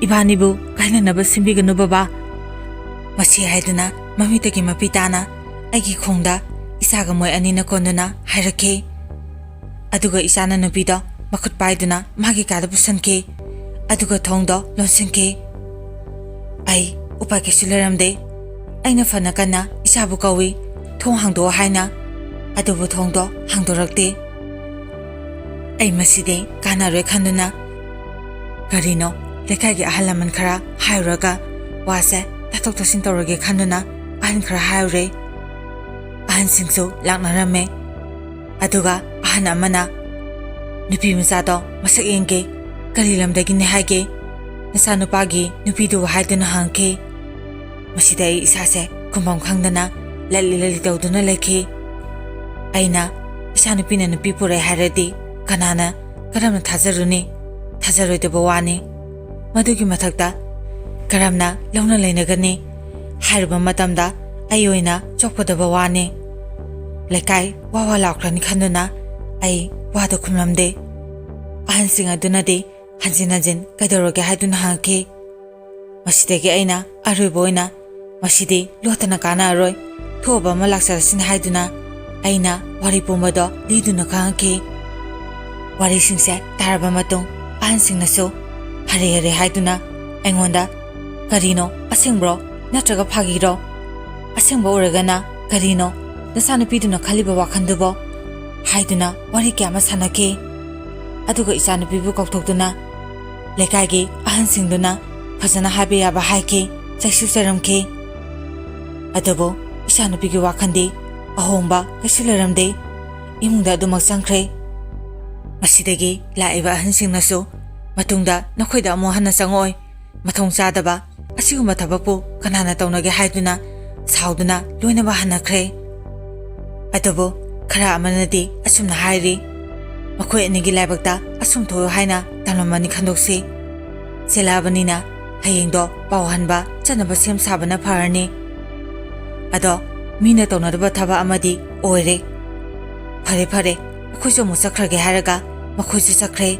ꯏꯕꯥꯅꯤꯕꯨ ꯀꯥꯏꯅꯅꯕ ꯁꯤꯟꯕꯤꯒꯅꯨ ꯕꯕꯥ"꯫ ꯃꯁꯤ ꯍꯥꯏꯗꯨꯅ ꯃꯃꯤꯠꯇꯒꯤ ꯃꯄꯤ ꯇꯥꯅ ꯑꯩꯒꯤ ꯈꯣꯡꯗ ꯏꯆꯥꯒ ꯃꯣꯏ ꯑꯅꯤꯅ ꯀꯣꯟꯗꯨꯅ ꯍꯥꯏꯔꯛꯈꯤ꯫ ꯑꯗꯨꯒ ꯏꯆꯥꯅ ꯅꯨꯄꯤꯗꯣ ꯃꯈꯨꯠ ꯄꯥꯏꯗꯨꯅ ꯃꯥꯒꯤ ꯀꯥꯗ ꯄꯨꯁꯟꯈꯤ꯫ ꯑꯗꯨꯒ ꯊꯣꯡꯗꯣ ꯂꯣꯟꯁꯤꯟꯈꯤ꯫ ꯑꯩ ꯎꯄꯥꯏ ꯀꯩꯁꯨ ꯂꯩꯔꯝꯗꯦ꯫ ꯑꯩꯅ ꯐꯅ ꯀꯟꯅ ꯏꯆꯥꯕꯨ ꯀꯧꯏ, "ꯊꯣꯡ ꯍꯥꯡꯗꯣꯛꯑꯣ" ꯍꯥꯏꯅ, ꯑꯗꯨꯕꯨ ꯊꯣꯡꯗꯣ ꯍꯥꯡꯗꯣꯔꯛꯇꯦ꯫ ꯑꯩ ꯃꯁꯤꯗꯤ ꯀꯥꯟꯅꯔꯣꯏ ꯈꯟꯗꯨꯅ, ꯀꯔꯤꯅꯣ, ꯂꯩꯀꯥꯏꯒꯤ ꯑꯍꯜ ꯂꯃꯟ ꯈꯔ ꯍꯥꯏꯔꯨꯔꯒ ꯋꯥꯁꯦ ꯇꯥꯊꯣꯛ ꯇꯥꯁꯤꯟ ꯇꯧꯔꯒꯦ ꯈꯟꯗꯨꯅ ꯑꯍꯟ ꯈꯔ ꯍꯥꯏꯔꯨꯔꯦ꯫ ꯑꯍꯟꯁꯤꯡꯁꯨ ꯂꯥꯛꯅꯔꯝꯃꯦ꯫ ꯑꯗꯨꯒ ꯑꯍꯟ ꯑꯃꯅ, "ꯅꯨꯄꯤ ꯃꯆꯥꯗꯣ ꯃꯁꯛ ꯌꯦꯡꯒꯦ, ꯀꯔꯤ ꯂꯝꯗꯒꯤꯅꯦ ꯍꯥꯏꯒꯦ? ꯅꯆꯥꯅꯨꯄꯥꯒꯤ ꯅꯨꯄꯤꯗꯨꯕꯨ" ꯍꯥꯏꯗꯨꯅ ꯍꯪꯈꯤ꯫ ꯃꯁꯤꯗ ꯑꯩ ꯏꯁꯥꯁꯦ ꯈꯨꯝꯐꯝ ꯈꯪꯗꯅ ꯂꯠꯂꯤ ꯂꯠꯂꯤ ꯇꯧꯗꯨꯅ ꯂꯩꯈꯤ꯫ ꯑꯩꯅ, "ꯏꯆꯥꯅꯨꯄꯤꯅ ꯅꯨꯄꯤ ꯄꯨꯔꯛꯑꯦ ꯍꯥꯏꯔꯗꯤ ꯀꯅꯥꯅ, ꯀꯔꯝꯅ ꯊꯥꯖꯔꯨꯅꯤ? ꯊꯥꯖꯔꯣꯏꯗꯕ ꯋꯥꯅꯤ꯫ ꯃꯗꯨꯒꯤ ꯃꯊꯛꯇ ꯀꯔꯝꯅ ꯂꯧꯅ ꯂꯩꯅꯒꯅꯤ?" ꯍꯥꯏꯔꯨꯕ ꯃꯇꯝꯗ ꯑꯩ ꯑꯣꯏꯅ ꯆꯣꯞꯀꯗꯕ ꯋꯥꯅꯤ꯫ ꯂꯩꯀꯥꯏ ꯋꯥ ꯋꯥ ꯂꯥꯎꯈ꯭ꯔꯅꯤ ꯈꯟꯗꯨꯅ ꯑꯩ ꯋꯥꯗꯨ ꯈꯨꯝꯂꯝꯗꯦ꯫ ꯑꯍꯟꯁꯤꯡ ꯑꯗꯨꯅꯗꯤ ꯍꯟꯖꯤꯟ ꯍꯟꯖꯤꯟ "ꯀꯩꯗꯧꯔꯒꯦ?" ꯍꯥꯏꯗꯨꯅ ꯍꯪꯉꯛꯈꯤ꯫ ꯃꯁꯤꯗꯒꯤ ꯑꯩꯅ ꯑꯔꯣꯏꯕ ꯑꯣꯏꯅ, "ꯃꯁꯤꯗꯤ ꯂꯣꯠꯇꯅ ꯀꯥꯟꯅꯔꯔꯣꯏ, ꯊꯣꯛꯑꯕ ꯑꯃ ꯂꯥꯛꯆꯔꯁꯤꯅ" ꯍꯥꯏꯗꯨꯅ ꯑꯩꯅ ꯋꯥꯔꯤ ꯄꯨꯝꯕꯗꯣ ꯂꯤꯗꯨꯅ ꯈꯪꯍꯟꯈꯤ꯫ ꯋꯥꯔꯤꯁꯤꯡꯁꯦ ꯇꯥꯔꯕ ꯃꯇꯨꯡ ꯑꯍꯟꯁꯤꯡꯅꯁꯨ ꯍꯔꯦ ꯍꯔꯦ ꯍꯥꯏꯗꯨꯅ ꯑꯩꯉꯣꯟꯗ, "ꯀꯔꯤꯅꯣ, ꯑꯁꯦꯡꯕ꯭ꯔꯣ ꯅꯠꯇ꯭ꯔꯒ ꯐꯥꯒꯤꯔꯣ? ꯑꯁꯦꯡꯕ ꯑꯣꯏꯔꯒꯅ ꯀꯔꯤꯅꯣ ꯅꯆꯥꯅꯨꯄꯤꯗꯨꯅ ꯈꯜꯂꯤꯕ ꯋꯥꯈꯜꯗꯨꯕꯣ?" ꯍꯥꯏꯗꯨꯅ ꯋꯥꯔꯤ ꯀꯌꯥ ꯑꯃ ꯁꯥꯟꯅꯈꯤ꯫ ꯑꯗꯨꯒ ꯏꯆꯥꯅꯨꯄꯤꯕꯨ ꯀꯧꯊꯣꯛꯇꯨꯅ ꯂꯩꯀꯥꯏꯒꯤ ꯑꯍꯟꯁꯤꯡꯗꯨꯅ ꯐꯖꯅ ꯍꯥꯏꯕ ꯌꯥꯕ ꯍꯥꯏꯈꯤ, ꯆꯩꯁꯨ ꯆꯩꯔꯝꯈꯤ꯫ ꯑꯗꯨꯕꯨ ꯏꯆꯥꯅꯨꯄꯤꯒꯤ ꯋꯥꯈꯜꯗꯤ ꯑꯍꯣꯡꯕ ꯀꯩꯁꯨ ꯂꯩꯔꯝꯗꯦ꯫ ꯏꯃꯨꯡꯗ ꯑꯗꯨꯃꯛ ꯆꯪꯈ꯭ꯔꯦ꯫ ꯃꯁꯤꯗꯒꯤ ꯂꯥꯛꯏꯕ ꯑꯍꯟꯁꯤꯡꯅꯁꯨ ꯃꯇꯨꯡꯗ ꯅꯈꯣꯏꯗ ꯑꯃꯨꯛ ꯍꯟꯅ ꯆꯪꯉꯛꯑꯣꯏ, ꯃꯊꯣꯡ ꯆꯥꯗꯕ ꯑꯁꯤꯒꯨꯝꯕ ꯊꯕꯛꯄꯨ ꯀꯅꯥꯅ ꯇꯧꯅꯒꯦ ꯍꯥꯏꯗꯨꯅ ꯁꯥꯎꯗꯨꯅ ꯂꯣꯏꯅꯃꯛ ꯍꯟꯅꯈ꯭ꯔꯦ꯫ ꯑꯗꯨꯕꯨ ꯈꯔ ꯑꯃꯅꯗꯤ ꯑꯁꯨꯝꯅ ꯍꯥꯏꯔꯤ, ꯃꯈꯣꯏ ꯑꯅꯤꯒꯤ ꯂꯥꯏꯕꯛꯇ ꯑꯁꯨꯝ ꯊꯣꯛꯎ ꯍꯥꯏꯅ ꯇꯝꯂꯝꯃꯅꯤ ꯈꯟꯗꯣꯛꯁꯤ꯫ ꯆꯦꯜꯂꯛꯑꯕꯅꯤꯅ ꯍꯌꯦꯡꯗꯣ ꯄꯥꯎ ꯍꯟꯕ ꯆꯠꯅꯕ ꯁꯦꯝ ꯁꯥꯕꯅ ꯐꯔꯅꯤ꯫ ꯑꯗꯣ ꯃꯤꯅ ꯇꯧꯅꯗꯕ ꯊꯕꯛ ꯑꯃꯗꯤ ꯑꯣꯏꯔꯦ꯫ ꯐꯔꯦ ꯐꯔꯦ, ꯑꯩꯈꯣꯏꯁꯨ ꯑꯃꯨꯛ ꯆꯠꯈ꯭ꯔꯒꯦ ꯍꯥꯏꯔꯒ ꯃꯈꯣꯏꯁꯨ ꯆꯠꯈ꯭ꯔꯦ꯫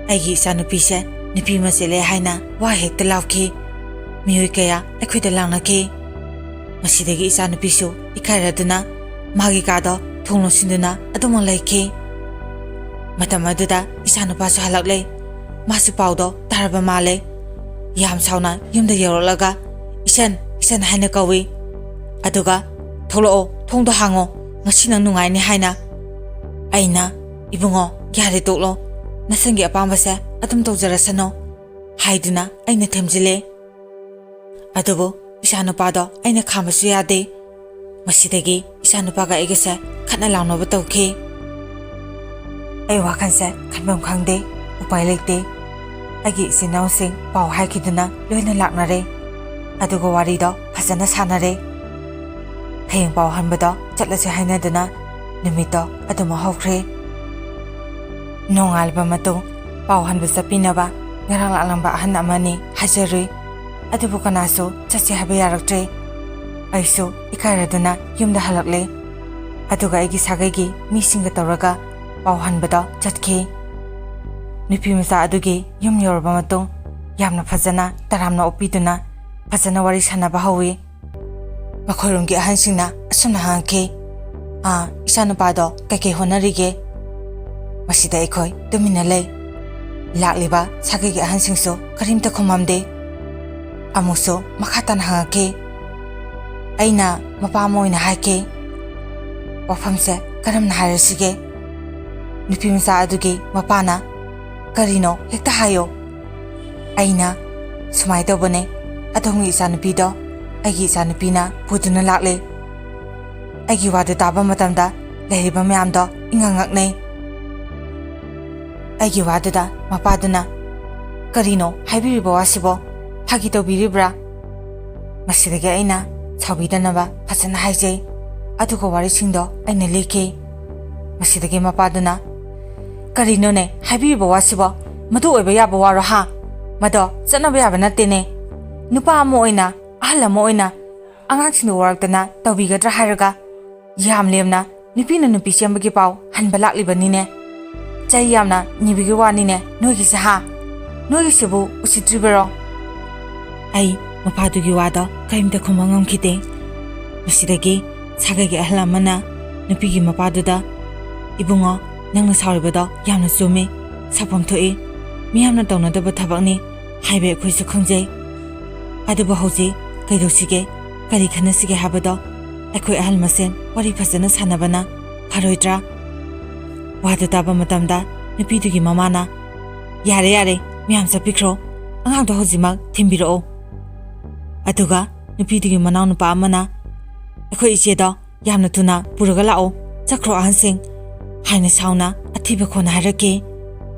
ꯑꯩꯒꯤ ꯏꯆꯥꯅꯨꯄꯤꯁꯦ ꯅꯨꯄꯤ ꯑꯃ ꯆꯦꯜꯂꯦ ꯍꯥꯏꯅ ꯋꯥ ꯍꯦꯛꯇ ꯂꯥꯎꯈꯤ꯫ ꯃꯤꯑꯣꯏ ꯀꯌꯥ ꯑꯩꯈꯣꯏꯗ ꯂꯥꯡꯅꯈꯤ꯫ ꯃꯁꯤꯗꯒꯤ ꯏꯆꯥꯅꯨꯄꯤꯁꯨ ꯏꯀꯥꯏꯔꯗꯨꯅ ꯃꯥꯒꯤ ꯀꯥꯗꯣ ꯊꯣꯡ ꯂꯣꯟꯁꯤꯟꯗꯨꯅ ꯑꯗꯨꯃꯛ ꯂꯩꯈꯤ꯫ ꯃꯇꯝ ꯑꯗꯨꯗ ꯏꯆꯥꯅꯨꯄꯥꯁꯨ ꯍꯜꯂꯛꯂꯦ꯫ ꯃꯥꯁꯨ ꯄꯥꯎꯗꯣ ꯇꯥꯔꯕ ꯃꯥꯜꯂꯦ꯫ ꯌꯥꯝ ꯁꯥꯎꯅ ꯌꯨꯝꯗ ꯌꯧꯔꯛꯂꯒ, "ꯏꯆꯟ, ꯏꯆꯟ" ꯍꯥꯏꯅ ꯀꯧꯏ꯫ ꯑꯗꯨꯒ, "ꯊꯣꯛꯂꯛꯑꯣ, ꯊꯣꯡꯗꯣ ꯍꯥꯡꯉꯣ, ꯉꯁꯤ ꯅꯪ ꯅꯨꯡꯉꯥꯏꯅꯤ" ꯍꯥꯏꯅ꯫ ꯑꯩꯅ, "ꯏꯕꯨꯡꯉꯣ, ꯌꯥꯔꯦ ꯇꯣꯛꯂꯣ, ꯅꯁꯪꯒꯤ ꯑꯄꯥꯝꯕꯁꯦ ꯑꯗꯨꯝ ꯇꯧꯖꯔꯁꯅꯨ" ꯍꯥꯏꯗꯨꯅ ꯑꯩꯅ ꯊꯦꯝꯖꯤꯜꯂꯦ꯫ ꯑꯗꯨꯕꯨ ꯏꯆꯥꯅꯨꯄꯥꯗꯣ ꯑꯩꯅ ꯈꯥꯝꯕꯁꯨ ꯌꯥꯗꯦ꯫ ꯃꯁꯤꯗꯒꯤ ꯏꯆꯥꯅꯨꯄꯥꯒ ꯑꯩꯒꯁꯦ ꯈꯠꯅ ꯂꯥꯎꯅꯕ ꯇꯧꯈꯤ꯫ ꯑꯩ ꯋꯥꯈꯜꯁꯦ ꯈꯟꯐꯝ ꯈꯪꯗꯦ, ꯎꯄꯥꯏ ꯂꯩꯇꯦ꯫ ꯑꯩꯒꯤ ꯏꯆꯤꯟ ꯏꯅꯥꯎꯁꯤꯡ ꯄꯥꯎ ꯍꯥꯏꯈꯤꯗꯨꯅ ꯂꯣꯏꯅ ꯂꯥꯛꯅꯔꯦ꯫ ꯑꯗꯨꯒ ꯋꯥꯔꯤꯗꯣ ꯐꯖꯅ ꯁꯥꯟꯅꯔꯦ꯫ ꯍꯌꯦꯡ ꯄꯥꯎ ꯍꯟꯕꯗꯣ ꯆꯠꯂꯁꯦ ꯍꯥꯏꯅꯗꯨꯅ ꯅꯨꯃꯤꯠꯇꯣ ꯑꯗꯨꯃꯛ ꯍꯧꯈ꯭ꯔꯦ꯫ ꯅꯣꯡꯉꯥꯜꯂꯕ ꯃꯇꯨꯡ ꯄꯥꯎ ꯍꯟꯕ ꯆꯠꯄꯤꯅꯕ ꯉꯔꯥꯡ ꯂꯥꯛꯂꯝꯕ ꯑꯍꯟ ꯑꯃꯅꯤ ꯍꯥꯏꯖꯔꯨꯏ꯫ ꯑꯗꯨꯕꯨ ꯀꯅꯥꯁꯨ ꯆꯠꯁꯦ ꯍꯥꯏꯕ ꯌꯥꯔꯛꯇ꯭ꯔꯦ꯫ ꯑꯩꯁꯨ ꯏꯀꯥꯏꯔꯗꯨꯅ ꯌꯨꯝꯗ ꯍꯜꯂꯛꯂꯦ꯫ ꯑꯗꯨꯒ ꯑꯩꯒꯤ ꯁꯥꯒꯩꯒꯤ ꯃꯤꯁꯤꯡꯒ ꯇꯧꯔꯒ ꯄꯥꯎ ꯍꯟꯕꯗꯣ ꯆꯠꯈꯤ꯫ ꯅꯨꯄꯤ ꯃꯆꯥ ꯑꯗꯨꯒꯤ ꯌꯨꯝ ꯌꯧꯔꯕ ꯃꯇꯨꯡ ꯌꯥꯝꯅ ꯐꯖꯅ ꯇꯔꯥꯝꯅ ꯑꯣꯛꯄꯤꯗꯨꯅ ꯐꯖꯅ ꯋꯥꯔꯤ ꯁꯥꯟꯅꯕ ꯍꯧꯋꯤ꯫ ꯃꯈꯣꯏꯔꯣꯝꯒꯤ ꯑꯍꯟꯁꯤꯡꯅ ꯑꯁꯨꯝꯅ ꯍꯪꯉꯛꯈꯤ, "ꯑꯥ, ꯏꯆꯥꯅꯨꯄꯥꯗꯣ ꯀꯩꯀꯩ ꯍꯣꯠꯅꯔꯤꯒꯦ?" ꯃꯁꯤꯗ ꯑꯩꯈꯣꯏ ꯇꯨꯃꯤꯟꯅ ꯂꯩ꯫ ꯂꯥꯛꯂꯤꯕ ꯁꯥꯒꯩꯒꯤ ꯑꯍꯟꯁꯤꯡꯁꯨ ꯀꯔꯤꯝꯇ ꯈꯨꯝꯃꯝꯗꯦ꯫ ꯑꯃꯨꯛꯁꯨ ꯃꯈꯥ ꯇꯥꯅ ꯍꯪꯉꯛꯈꯤ꯫ ꯑꯩꯅ ꯃꯄꯥ ꯑꯃ ꯑꯣꯏꯅ ꯍꯥꯏꯈꯤ, "ꯋꯥꯐꯝꯁꯦ ꯀꯔꯝꯅ ꯍꯥꯏꯔꯁꯤꯒꯦ?" ꯅꯨꯄꯤ ꯃꯆꯥ ꯑꯗꯨꯒꯤ ꯃꯄꯥꯅ, "ꯀꯔꯤꯅꯣ ꯍꯦꯛꯇ ꯍꯥꯏꯌꯣ"꯫ ꯑꯩꯅ, "ꯁꯨꯃꯥꯏꯅ ꯇꯧꯕꯅꯦ, ꯑꯗꯣꯝꯒꯤ ꯏꯆꯥꯅꯨꯄꯤꯗꯣ ꯑꯩꯒꯤ ꯏꯆꯥꯅꯨꯄꯤꯅ ꯄꯨꯗꯨꯅ ꯂꯥꯛꯂꯦ"꯫ ꯑꯩꯒꯤ ꯋꯥꯗꯨ ꯇꯥꯕ ꯃꯇꯝꯗ ꯂꯩꯔꯤꯕ ꯃꯌꯥꯝꯗꯣ ꯏꯉꯛ ꯉꯛꯅꯩ꯫ ꯑꯩꯒꯤ ꯋꯥꯗꯨꯗ ꯃꯄꯥꯗꯨꯅ, "ꯀꯔꯤꯅꯣ ꯍꯥꯏꯕꯤꯔꯤꯕ ꯋꯥꯁꯤꯕꯣ? ꯐꯥꯒꯤ ꯇꯧꯕꯤꯔꯤꯕ꯭ꯔꯥ?" ꯃꯁꯤꯗꯒꯤ ꯑꯩꯅ ꯁꯥꯎꯕꯤꯗꯅꯕ ꯐꯖꯅ ꯍꯥꯏꯖꯩ꯫ ꯑꯗꯨꯒ ꯋꯥꯔꯤꯁꯤꯡꯗꯣ ꯑꯩꯅ ꯂꯤꯈꯤ꯫ ꯃꯁꯤꯗꯒꯤ ꯃꯄꯥꯗꯨꯅ, "ꯀꯔꯤꯅꯣꯅꯦ ꯍꯥꯏꯕꯤꯔꯤꯕ ꯋꯥꯁꯤꯕꯣ? ꯃꯗꯨ ꯑꯣꯏꯕ ꯌꯥꯕ ꯋꯥꯔꯣ ꯍꯥ? ꯃꯗꯣ ꯆꯠꯅꯕ ꯌꯥꯕ ꯅꯠꯇꯦꯅꯦ꯫ ꯅꯨꯄꯥ ꯑꯃ ꯑꯣꯏꯅ, ꯑꯍꯜ ꯑꯃ ꯑꯣꯏꯅ ꯑꯉꯥꯡꯁꯤꯡꯗ ꯋꯥꯔꯛꯇꯅ ꯇꯧꯕꯤꯒꯗ꯭ꯔꯥ ꯍꯥꯏꯔꯒ ꯌꯥꯝ ꯂꯦꯝꯅ ꯅꯨꯄꯤꯅ ꯅꯨꯄꯤ ꯆꯦꯟꯕꯒꯤ ꯄꯥꯎ ꯍꯟꯕ ꯂꯥꯛꯂꯤꯕꯅꯤꯅꯦ꯫ ꯆꯩ ꯌꯥꯝꯅ ꯅꯤꯕꯒꯤ ꯋꯥꯅꯤꯅꯦ ꯅꯣꯏꯒꯤꯁꯦ ꯍꯥ? ꯅꯣꯏꯒꯤꯁꯤꯕꯨ ꯎꯁꯤꯠꯇ꯭ꯔꯤꯕꯔꯣ?" ꯑꯩ ꯃꯄꯥꯗꯨꯒꯤ ꯋꯥꯗꯣ ꯀꯔꯤꯝꯇ ꯈꯨꯝꯕ ꯉꯝꯈꯤꯗꯦ꯫ ꯃꯁꯤꯗꯒꯤ ꯁꯥꯒꯩꯒꯤ ꯑꯍꯜ ꯑꯃꯅ ꯅꯨꯄꯤꯒꯤ ꯃꯄꯥꯗꯨꯗ, "ꯏꯕꯨꯡꯉꯣ, ꯅꯪꯅ ꯁꯥꯎꯔꯤꯕꯗꯣ ꯌꯥꯝꯅ ꯆꯨꯝꯃꯤ, ꯁꯥꯎꯐꯝ ꯊꯣꯛꯏ, ꯃꯤꯌꯥꯝꯅ ꯇꯧꯅꯗꯕ ꯊꯕꯛꯅꯤ ꯍꯥꯏꯕ ꯑꯩꯈꯣꯏꯁꯨ ꯈꯪꯖꯩ꯫ ꯑꯗꯨꯕꯨ ꯍꯧꯖꯤꯛ ꯀꯩꯗꯧꯁꯤꯒꯦ, ꯀꯔꯤ ꯈꯟꯅꯁꯤꯒꯦ ꯍꯥꯏꯕꯗꯣ ꯑꯩꯈꯣꯏ ꯑꯍꯜ ꯃꯁꯦꯟ ꯋꯥꯔꯤ ꯐꯖꯅ ꯁꯥꯟꯅꯕꯅ ꯐꯔꯣꯏꯗ꯭ꯔꯥ?" ꯋꯥꯗꯨ ꯇꯥꯕ ꯃꯇꯝꯗ ꯅꯨꯄꯤꯗꯨꯒꯤ ꯃꯃꯥꯅ, "ꯌꯥꯔꯦ, ꯌꯥꯔꯦ, ꯃꯌꯥꯝ ꯆꯠꯄꯤꯈ꯭ꯔꯣ, ꯑꯉꯥꯡꯗꯣ ꯍꯧꯖꯤꯛꯃꯛ ꯊꯤꯟꯕꯤꯔꯛꯑꯣ"꯫ ꯑꯗꯨꯒ ꯅꯨꯄꯤꯗꯨꯒꯤ ꯃꯅꯥꯎꯅꯨꯄꯥ ꯑꯃꯅ, "ꯑꯩꯈꯣꯏ ꯏꯆꯦꯗꯣ ꯌꯥꯝꯅ ꯊꯨꯅ ꯄꯨꯔꯒ ꯂꯥꯛꯑꯣ, ꯆꯠꯈ꯭ꯔꯣ ꯑꯍꯟꯁꯤꯡ" ꯍꯥꯏꯅ ꯁꯥꯎꯅ ꯑꯊꯤꯕ ꯈꯣꯟ ꯍꯥꯏꯔꯛꯈꯤ꯫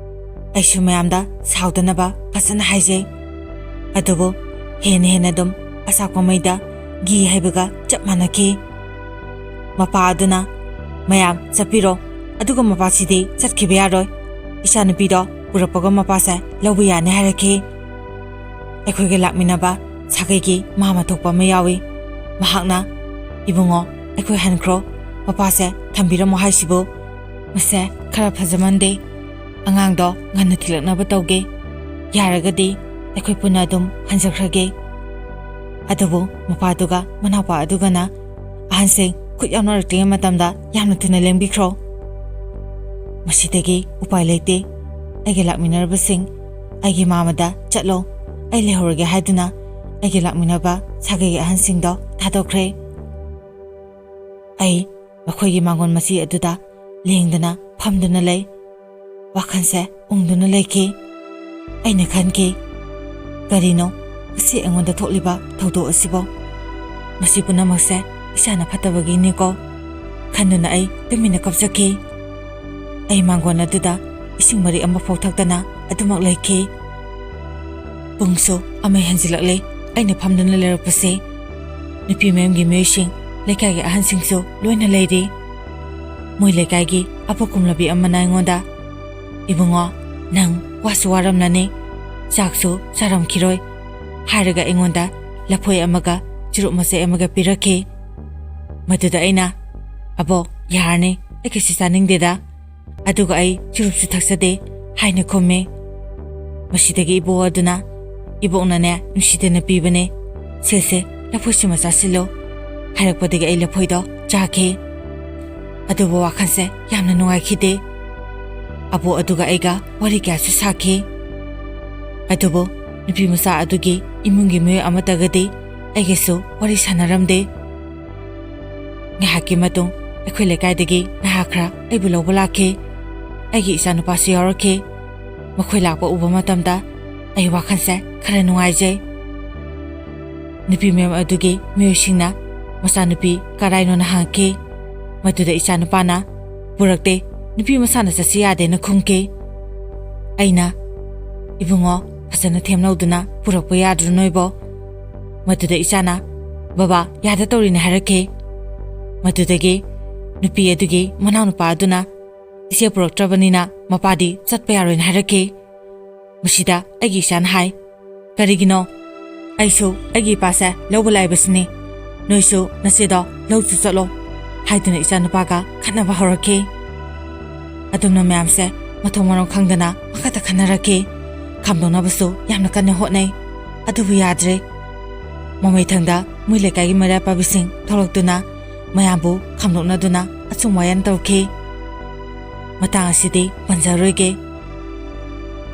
ꯑꯩꯁꯨ ꯃꯌꯥꯝꯗ ꯁꯥꯎꯗꯅꯕ ꯐꯖꯅ ꯍꯥꯏꯖꯩ꯫ ꯑꯗꯨꯕꯨ ꯍꯦꯟꯅ ꯍꯦꯟꯅ ꯑꯗꯨꯝ ꯑꯆꯥꯛꯄ ꯃꯩꯗ ꯘꯤ ꯍꯩꯕꯒ ꯆꯞ ꯃꯥꯟꯅꯈꯤ꯫ ꯃꯄꯥ ꯑꯗꯨꯅ, "ꯃꯌꯥꯝ ꯆꯠꯄꯤꯔꯣ, ꯑꯗꯨꯒ ꯃꯄꯥꯁꯤꯗꯤ ꯆꯠꯈꯤꯕ ꯌꯥꯔꯣꯏ, ꯏꯆꯥꯅꯨꯄꯤꯗꯣ ꯄꯨꯔꯛꯄꯒ ꯃꯄꯥꯁꯦ ꯂꯧꯕ ꯌꯥꯅꯤ" ꯍꯥꯏꯔꯛꯈꯤ꯫ ꯑꯩꯈꯣꯏꯒ ꯂꯥꯛꯃꯤꯟꯅꯕ ꯁꯥꯒꯩꯒꯤ ꯃꯥꯃ ꯊꯣꯛꯄ ꯑꯃ ꯌꯥꯎꯏ꯫ ꯃꯍꯥꯛꯅ, "ꯏꯕꯨꯡꯉꯣ, ꯑꯩꯈꯣꯏ ꯍꯟꯈ꯭ꯔꯣ, ꯃꯄꯥꯁꯦ ꯊꯝꯕꯤꯔꯝꯃꯣ ꯍꯥꯏꯁꯤꯕꯨ? ꯃꯁꯦ ꯈꯔ ꯐꯖꯃꯟꯗꯦ꯫ ꯑꯉꯥꯡꯗꯣ ꯉꯟꯅ ꯊꯤꯜꯂꯛꯅꯕ ꯇꯧꯒꯦ꯫ ꯌꯥꯔꯒꯗꯤ ꯑꯩꯈꯣꯏ ꯄꯨꯟꯅ ꯑꯗꯨꯝ ꯍꯟꯖꯈ꯭ꯔꯒꯦ"꯫ ꯑꯗꯨꯕꯨ ꯃꯄꯥꯗꯨꯒ ꯃꯅꯥꯎꯄꯥ ꯑꯗꯨꯒꯅ, "ꯑꯍꯟꯁꯤꯡ ꯈꯨꯠ ꯌꯥꯎꯅꯔꯛꯇ꯭ꯔꯤꯉꯩ ꯃꯇꯝꯗ ꯌꯥꯝꯅ ꯊꯨꯅ ꯂꯦꯡꯕꯤꯈ꯭ꯔꯣ"꯫ ꯃꯁꯤꯗꯒꯤ ꯎꯄꯥꯏ ꯂꯩꯇꯦ꯫ ꯑꯩꯒ ꯂꯥꯛꯃꯤꯟꯅꯔꯕꯁꯤꯡ, ꯑꯩꯒꯤ ꯃꯥꯃꯗ ꯆꯠꯂꯣ, ꯑꯩ ꯂꯩꯍꯧꯔꯒꯦ ꯍꯥꯏꯗꯨꯅ ꯑꯩꯒ ꯂꯥꯛꯃꯤꯟꯅꯕ ꯁꯥꯒꯩꯒꯤ ꯑꯍꯟꯁꯤꯡꯗꯣ ꯊꯥꯗꯣꯛꯈ꯭ꯔꯦ꯫ ꯑꯩ ꯃꯈꯣꯏꯒꯤ ꯃꯥꯡꯒꯣꯟ ꯃꯆꯤ ꯑꯗꯨꯗ ꯂꯦꯡꯗꯅ ꯐꯝꯗꯨꯅ ꯂꯩ꯫ ꯋꯥꯈꯜꯁꯦ ꯎꯪꯗꯨꯅ ꯂꯩꯈꯤ꯫ ꯑꯩꯅ ꯈꯟꯈꯤ, "ꯀꯔꯤꯅꯣ ꯉꯁꯤ ꯑꯩꯉꯣꯟꯗ ꯊꯣꯛꯂꯤꯕ ꯊꯧꯗꯣꯛ ꯑꯁꯤꯕꯣ? ꯃꯁꯤ ꯄꯨꯝꯅꯃꯛꯁꯦ ꯏꯁꯥꯅ ꯐꯠꯇꯕꯒꯤꯅꯤꯀꯣ" ꯈꯟꯗꯨꯅ ꯑꯩ ꯇꯨꯃꯤꯟꯅ ꯀꯞꯆꯈꯤ꯫ ꯑꯩ ꯃꯥꯡꯒꯣꯟ ꯑꯗꯨꯗ ꯏꯁꯤꯡ ꯃꯔꯤꯛ ꯑꯃꯐꯥꯎ ꯊꯛꯇꯅ ꯑꯗꯨꯃꯛ ꯂꯩꯈꯤ꯫ ꯄꯨꯡꯁꯨ ꯑꯃ ꯍꯦꯟꯖꯤꯜꯂꯛꯂꯦ꯫ ꯑꯩꯅ ꯐꯝꯗꯨꯅ ꯂꯩꯔꯛꯄꯁꯦ ꯅꯨꯄꯤ ꯃꯌꯨꯝꯒꯤ ꯃꯤꯑꯣꯏꯁꯤꯡ, ꯂꯩꯀꯥꯏꯒꯤ ꯑꯍꯟꯁꯤꯡꯁꯨ ꯂꯣꯏꯅ ꯂꯩꯔꯤ꯫ ꯃꯣꯏ ꯂꯩꯀꯥꯏꯒꯤ ꯑꯄꯣꯛ ꯀꯨꯝꯂꯕꯤ ꯑꯃꯅ ꯑꯩꯉꯣꯟꯗ, "ꯏꯕꯨꯡꯉꯣ, ꯅꯪ ꯋꯥꯁꯨ ꯋꯥꯔꯝꯂꯅꯤ, ꯆꯥꯛꯁꯨ ꯆꯥꯔꯝꯈꯤꯔꯣꯏ" ꯍꯥꯏꯔꯒ ꯑꯩꯉꯣꯟꯗ ꯂꯐꯣꯏ ꯑꯃꯒ ꯆꯨꯔꯨꯞ ꯃꯆꯦꯠ ꯑꯃꯒ ꯄꯤꯔꯛꯈꯤ꯫ ꯃꯗꯨꯗ ꯑꯩꯅ, "ꯑꯕꯣꯛ, ꯌꯥꯔꯅꯤ, ꯑꯩ ꯀꯩꯁꯨ ꯆꯥꯅꯤꯡꯗꯦꯗ, ꯑꯗꯨꯒ ꯑꯩ ꯆꯨꯔꯨꯞꯁꯨ ꯊꯛꯆꯗꯦ" ꯍꯥꯏꯅ ꯈꯨꯝꯃꯤ꯫ ꯃꯁꯤꯗꯒꯤ ꯏꯕꯣꯛ ꯑꯗꯨꯅ, "ꯏꯕꯣꯛꯅꯅꯦ ꯅꯨꯡꯁꯤꯗꯅ ꯄꯤꯕꯅꯦ, ꯁꯦ ꯁꯦ, ꯂꯐꯣꯏꯁꯤꯃ ꯆꯥꯁꯤꯜꯂꯣ" ꯍꯥꯏꯔꯛꯄꯗꯒꯤ ꯑꯩ ꯂꯐꯣꯏꯗꯣ ꯆꯥꯈꯤ꯫ ꯑꯗꯨꯕꯨ ꯋꯥꯈꯜꯁꯦ ꯌꯥꯝꯅ ꯅꯨꯡꯉꯥꯏꯈꯤꯗꯦ꯫ ꯑꯕꯣꯛ ꯑꯗꯨꯒ ꯑꯩꯒ ꯋꯥꯔꯤ ꯀꯌꯥꯁꯨ ꯁꯥꯈꯤ꯫ ꯑꯗꯨꯕꯨ ꯅꯨꯄꯤ ꯃꯆꯥ ꯑꯗꯨꯒꯤ ꯏꯃꯨꯡꯒꯤ ꯃꯤꯑꯣꯏ ꯑꯃꯠꯇꯒꯗꯤ ꯑꯩꯒꯁꯨ ꯋꯥꯔꯤ ꯁꯥꯟꯅꯔꯝꯗꯦ꯫ ꯉꯥꯏꯍꯥꯛꯀꯤ ꯃꯇꯨꯡ ꯑꯩꯈꯣꯏ ꯂꯩꯀꯥꯏꯗꯒꯤ ꯅꯍꯥ ꯈꯔ ꯑꯩꯕꯨ ꯂꯧꯕ ꯂꯥꯛꯈꯤ꯫ ꯑꯩꯒꯤ ꯏꯆꯥꯅꯨꯄꯥꯁꯨ ꯌꯥꯎꯔꯛꯈꯤ꯫ ꯃꯈꯣꯏ ꯂꯥꯛꯄ ꯎꯕ ꯃꯇꯝꯗ ꯑꯩ ꯋꯥꯈꯜꯁꯦ ꯈꯔ ꯅꯨꯡꯉꯥꯏꯖꯩ꯫ ꯅꯨꯄꯤ ꯃꯌꯨꯝ ꯑꯗꯨꯒꯤ ꯃꯤꯑꯣꯏꯁꯤꯡꯅ ꯃꯆꯥꯅꯨꯄꯤ ꯀꯔꯥꯏꯅꯣꯅ ꯍꯪꯉꯛꯈꯤ꯫ ꯃꯗꯨꯗ ꯏꯆꯥꯅꯨꯄꯥꯅ, "ꯄꯨꯔꯛꯇꯦ, ꯅꯨꯄꯤ ꯃꯁꯥꯅ ꯆꯠꯁꯤ ꯌꯥꯗꯦꯅ" ꯈꯨꯝꯈꯤ꯫ ꯑꯩꯅ, "ꯏꯕꯨꯡꯉꯣ, ꯐꯖꯅ ꯊꯦꯝꯅꯧꯗꯨꯅ ꯄꯨꯔꯛꯄ ꯌꯥꯗ꯭ꯔꯣ ꯅꯣꯏꯕꯣ?" ꯃꯗꯨꯗ ꯏꯆꯥꯅ, "ꯕꯕꯥ, ꯌꯥꯗ ꯇꯧꯔꯤꯅꯦ" ꯍꯥꯏꯔꯛꯈꯤ꯫ ꯃꯗꯨꯗꯒꯤ ꯅꯨꯄꯤ ꯑꯗꯨꯒꯤ ꯃꯅꯥꯎꯅꯨꯄꯥ ꯑꯗꯨꯅ, "ꯏꯆꯦ ꯄꯨꯔꯛꯇ꯭ꯔꯕꯅꯤꯅ ꯃꯄꯥꯗꯤ ꯆꯠꯄ ꯌꯥꯔꯣꯏꯅ" ꯍꯥꯏꯔꯛꯈꯤ꯫ ꯃꯁꯤꯗ ꯑꯩꯒꯤ ꯏꯆꯥꯅ ꯍꯥꯏ, "ꯀꯔꯤꯒꯤꯅꯣ? ꯑꯩꯁꯨ ꯑꯩꯒꯤ ꯏꯄꯥꯁꯦ ꯂꯧꯕ ꯂꯥꯛꯏꯕꯁꯤꯅꯤ꯫ ꯅꯣꯏꯁꯨ ꯅꯆꯦꯗꯣ ꯂꯧꯁꯨ ꯆꯠꯂꯣ" ꯍꯥꯏꯗꯨꯅ ꯏꯆꯥꯅꯨꯄꯥꯒ ꯈꯠꯅꯕ ꯍꯧꯔꯛꯈꯤ꯫ ꯑꯗꯨꯝꯅ ꯃꯌꯥꯝꯁꯦ ꯃꯊꯣꯡ ꯃꯔꯝ ꯈꯪꯗꯅ ꯃꯈꯥꯗ ꯈꯟꯅꯔꯛꯈꯤ꯫ ꯈꯥꯝꯗꯣꯛꯅꯕꯁꯨ ꯌꯥꯝꯅ ꯀꯟꯅ ꯍꯣꯠꯅꯩ, ꯑꯗꯨꯕꯨ ꯌꯥꯗ꯭ꯔꯦ꯫ ꯃꯃꯩꯊꯪꯗ ꯃꯣꯏ ꯂꯩꯀꯥꯏꯒꯤ ꯃꯩꯔꯥ ꯄꯥꯏꯕꯤꯁꯤꯡ ꯊꯣꯛꯂꯛꯇꯨꯅ ꯃꯌꯥꯝꯕꯨ ꯈꯥꯝꯗꯣꯛꯅꯗꯨꯅ ꯑꯆꯨꯝ ꯋꯥꯌꯦꯟ ꯇꯧꯈꯤ꯫ ꯃꯇꯥꯡ ꯑꯁꯤꯗꯤ ꯄꯟꯖꯔꯣꯏꯒꯦ꯫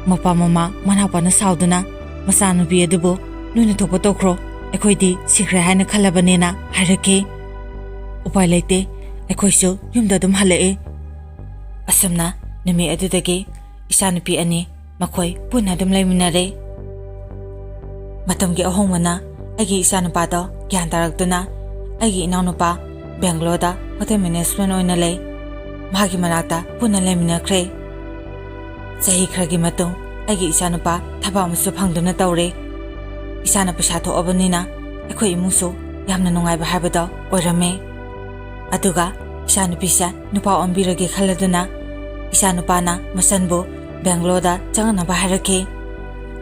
ꯃꯄꯥ ꯃꯃꯥ ꯃꯅꯥꯎꯄꯥꯅ ꯁꯥꯎꯗꯨꯅ, "ꯃꯆꯥꯅꯨꯄꯤ ꯑꯗꯨꯕꯨ ꯅꯣꯏꯅ ꯊꯣꯛꯄ ꯇꯧꯈ꯭ꯔꯣ, ꯑꯩꯈꯣꯏꯗꯤ ꯁꯤꯈ꯭ꯔꯦ ꯍꯥꯏꯅ ꯈꯜꯂꯕꯅꯦꯅ" ꯍꯥꯏꯔꯛꯈꯤ꯫ ꯎꯄꯥꯏ ꯂꯩꯇꯦ, ꯑꯩꯈꯣꯏꯁꯨ ꯌꯨꯝꯗ ꯑꯗꯨꯝ ꯍꯜꯂꯛꯑꯦ꯫ ꯑꯁꯨꯝꯅ ꯅꯨꯃꯤꯠ ꯑꯗꯨꯗꯒꯤ ꯏꯆꯥꯅꯨꯄꯤ ꯑꯅꯤ ꯃꯈꯣꯏ ꯄꯨꯟꯅ ꯑꯗꯨꯝ ꯂꯩꯃꯤꯟꯅꯔꯦ꯫ ꯃꯇꯝꯒꯤ ꯑꯍꯣꯡꯕꯅ ꯑꯩꯒꯤ ꯏꯆꯥꯅꯨꯄꯥꯗꯣ ꯒ꯭ꯌꯥꯟ ꯇꯥꯔꯛꯇꯨꯅ ꯑꯩꯒꯤ ꯏꯅꯥꯎꯅꯨꯄꯥ ꯕꯦꯡꯒ꯭ꯂꯣꯔꯗ ꯍꯣꯇꯦꯜ ꯃꯦꯅꯦꯖꯃꯦꯟ ꯑꯣꯏꯅ ꯂꯩ꯫ ꯃꯍꯥꯛꯀꯤ ꯃꯅꯥꯛꯇ ꯄꯨꯟꯅ ꯂꯩꯃꯤꯟꯅꯈ꯭ꯔꯦ꯫ ꯆꯍꯤ ꯈꯔꯒꯤ ꯃꯇꯨꯡ ꯑꯩꯒꯤ ꯏꯆꯥꯅꯨꯄꯥ ꯊꯕꯛ ꯑꯃꯁꯨ ꯐꯪꯗꯨꯅ ꯇꯧꯔꯦ꯫ ꯏꯁꯥꯅ ꯄꯩꯁꯥ ꯊꯣꯛꯑꯕꯅꯤꯅ ꯑꯩꯈꯣꯏ ꯏꯃꯨꯡꯁꯨ ꯌꯥꯝꯅ ꯅꯨꯡꯉꯥꯏꯕ ꯍꯥꯏꯕꯗꯣ ꯑꯣꯏꯔꯝꯃꯦ꯫ ꯑꯗꯨꯒ ꯏꯆꯥꯅꯨꯄꯤꯁꯦ ꯅꯨꯄꯥ ꯑꯣꯟꯕꯤꯔꯒꯦ ꯈꯜꯂꯗꯨꯅ ꯏꯆꯥꯅꯨꯄꯥꯅ ꯃꯆꯟꯕꯨ ꯕꯦꯡꯒ꯭ꯂꯣꯔꯗ ꯆꯪꯉꯛꯅꯕ ꯍꯥꯏꯔꯛꯈꯤ꯫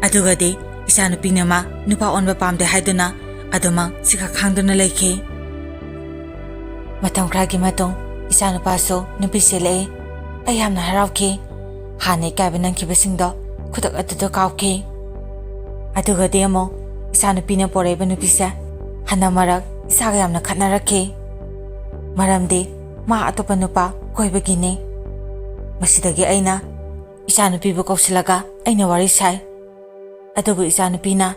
ꯑꯗꯨꯒꯗꯤ ꯏꯆꯥꯅꯨꯄꯤꯅ ꯃꯥ ꯅꯨꯄꯥ ꯑꯣꯟꯕ ꯄꯥꯝꯗꯦ ꯍꯥꯏꯗꯨꯅ ꯑꯗꯨꯃꯛ ꯁꯤꯈ ꯈꯥꯡꯗꯨꯅ ꯂꯩꯈꯤ꯫ ꯃꯇꯝ ꯈꯔꯒꯤ ꯃꯇꯨꯡ ꯏꯆꯥꯅꯨꯄꯥꯁꯨ ꯅꯨꯄꯤ ꯆꯦꯜꯂꯛꯏ꯫ ꯑꯩ ꯌꯥꯝꯅ ꯍꯔꯥꯎꯈꯤ꯫ ꯍꯥꯟꯅ ꯏꯀꯥꯏꯕ ꯅꯪꯈꯤꯕꯁꯤꯡꯗꯣ ꯈꯨꯗꯛ ꯑꯗꯨꯗ ꯀꯥꯎꯈꯤ꯫ ꯑꯗꯨꯒꯗꯤ ꯑꯃꯨꯛ ꯏꯆꯥꯅꯨꯄꯤꯅ ꯄꯣꯔꯛꯏꯕ ꯅꯨꯄꯤꯁꯦ ꯍꯟꯗꯛ ꯃꯔꯛ ꯏꯁꯥꯒ ꯌꯥꯝꯅ ꯈꯠꯅꯔꯛꯈꯤ꯫ ꯃꯔꯝꯗꯤ ꯃꯥ ꯑꯇꯣꯞꯄ ꯅꯨꯄꯥ ꯀꯣꯏꯕꯒꯤꯅꯤ꯫ ꯃꯁꯤꯗꯒꯤ ꯑꯩꯅ ꯏꯆꯥꯅꯨꯄꯤꯕꯨ ꯀꯧꯁꯤꯜꯂꯒ ꯑꯩꯅ ꯋꯥꯔꯤ ꯁꯥꯏ꯫ ꯑꯗꯨꯕꯨ ꯏꯆꯥꯅꯨꯄꯤꯅ,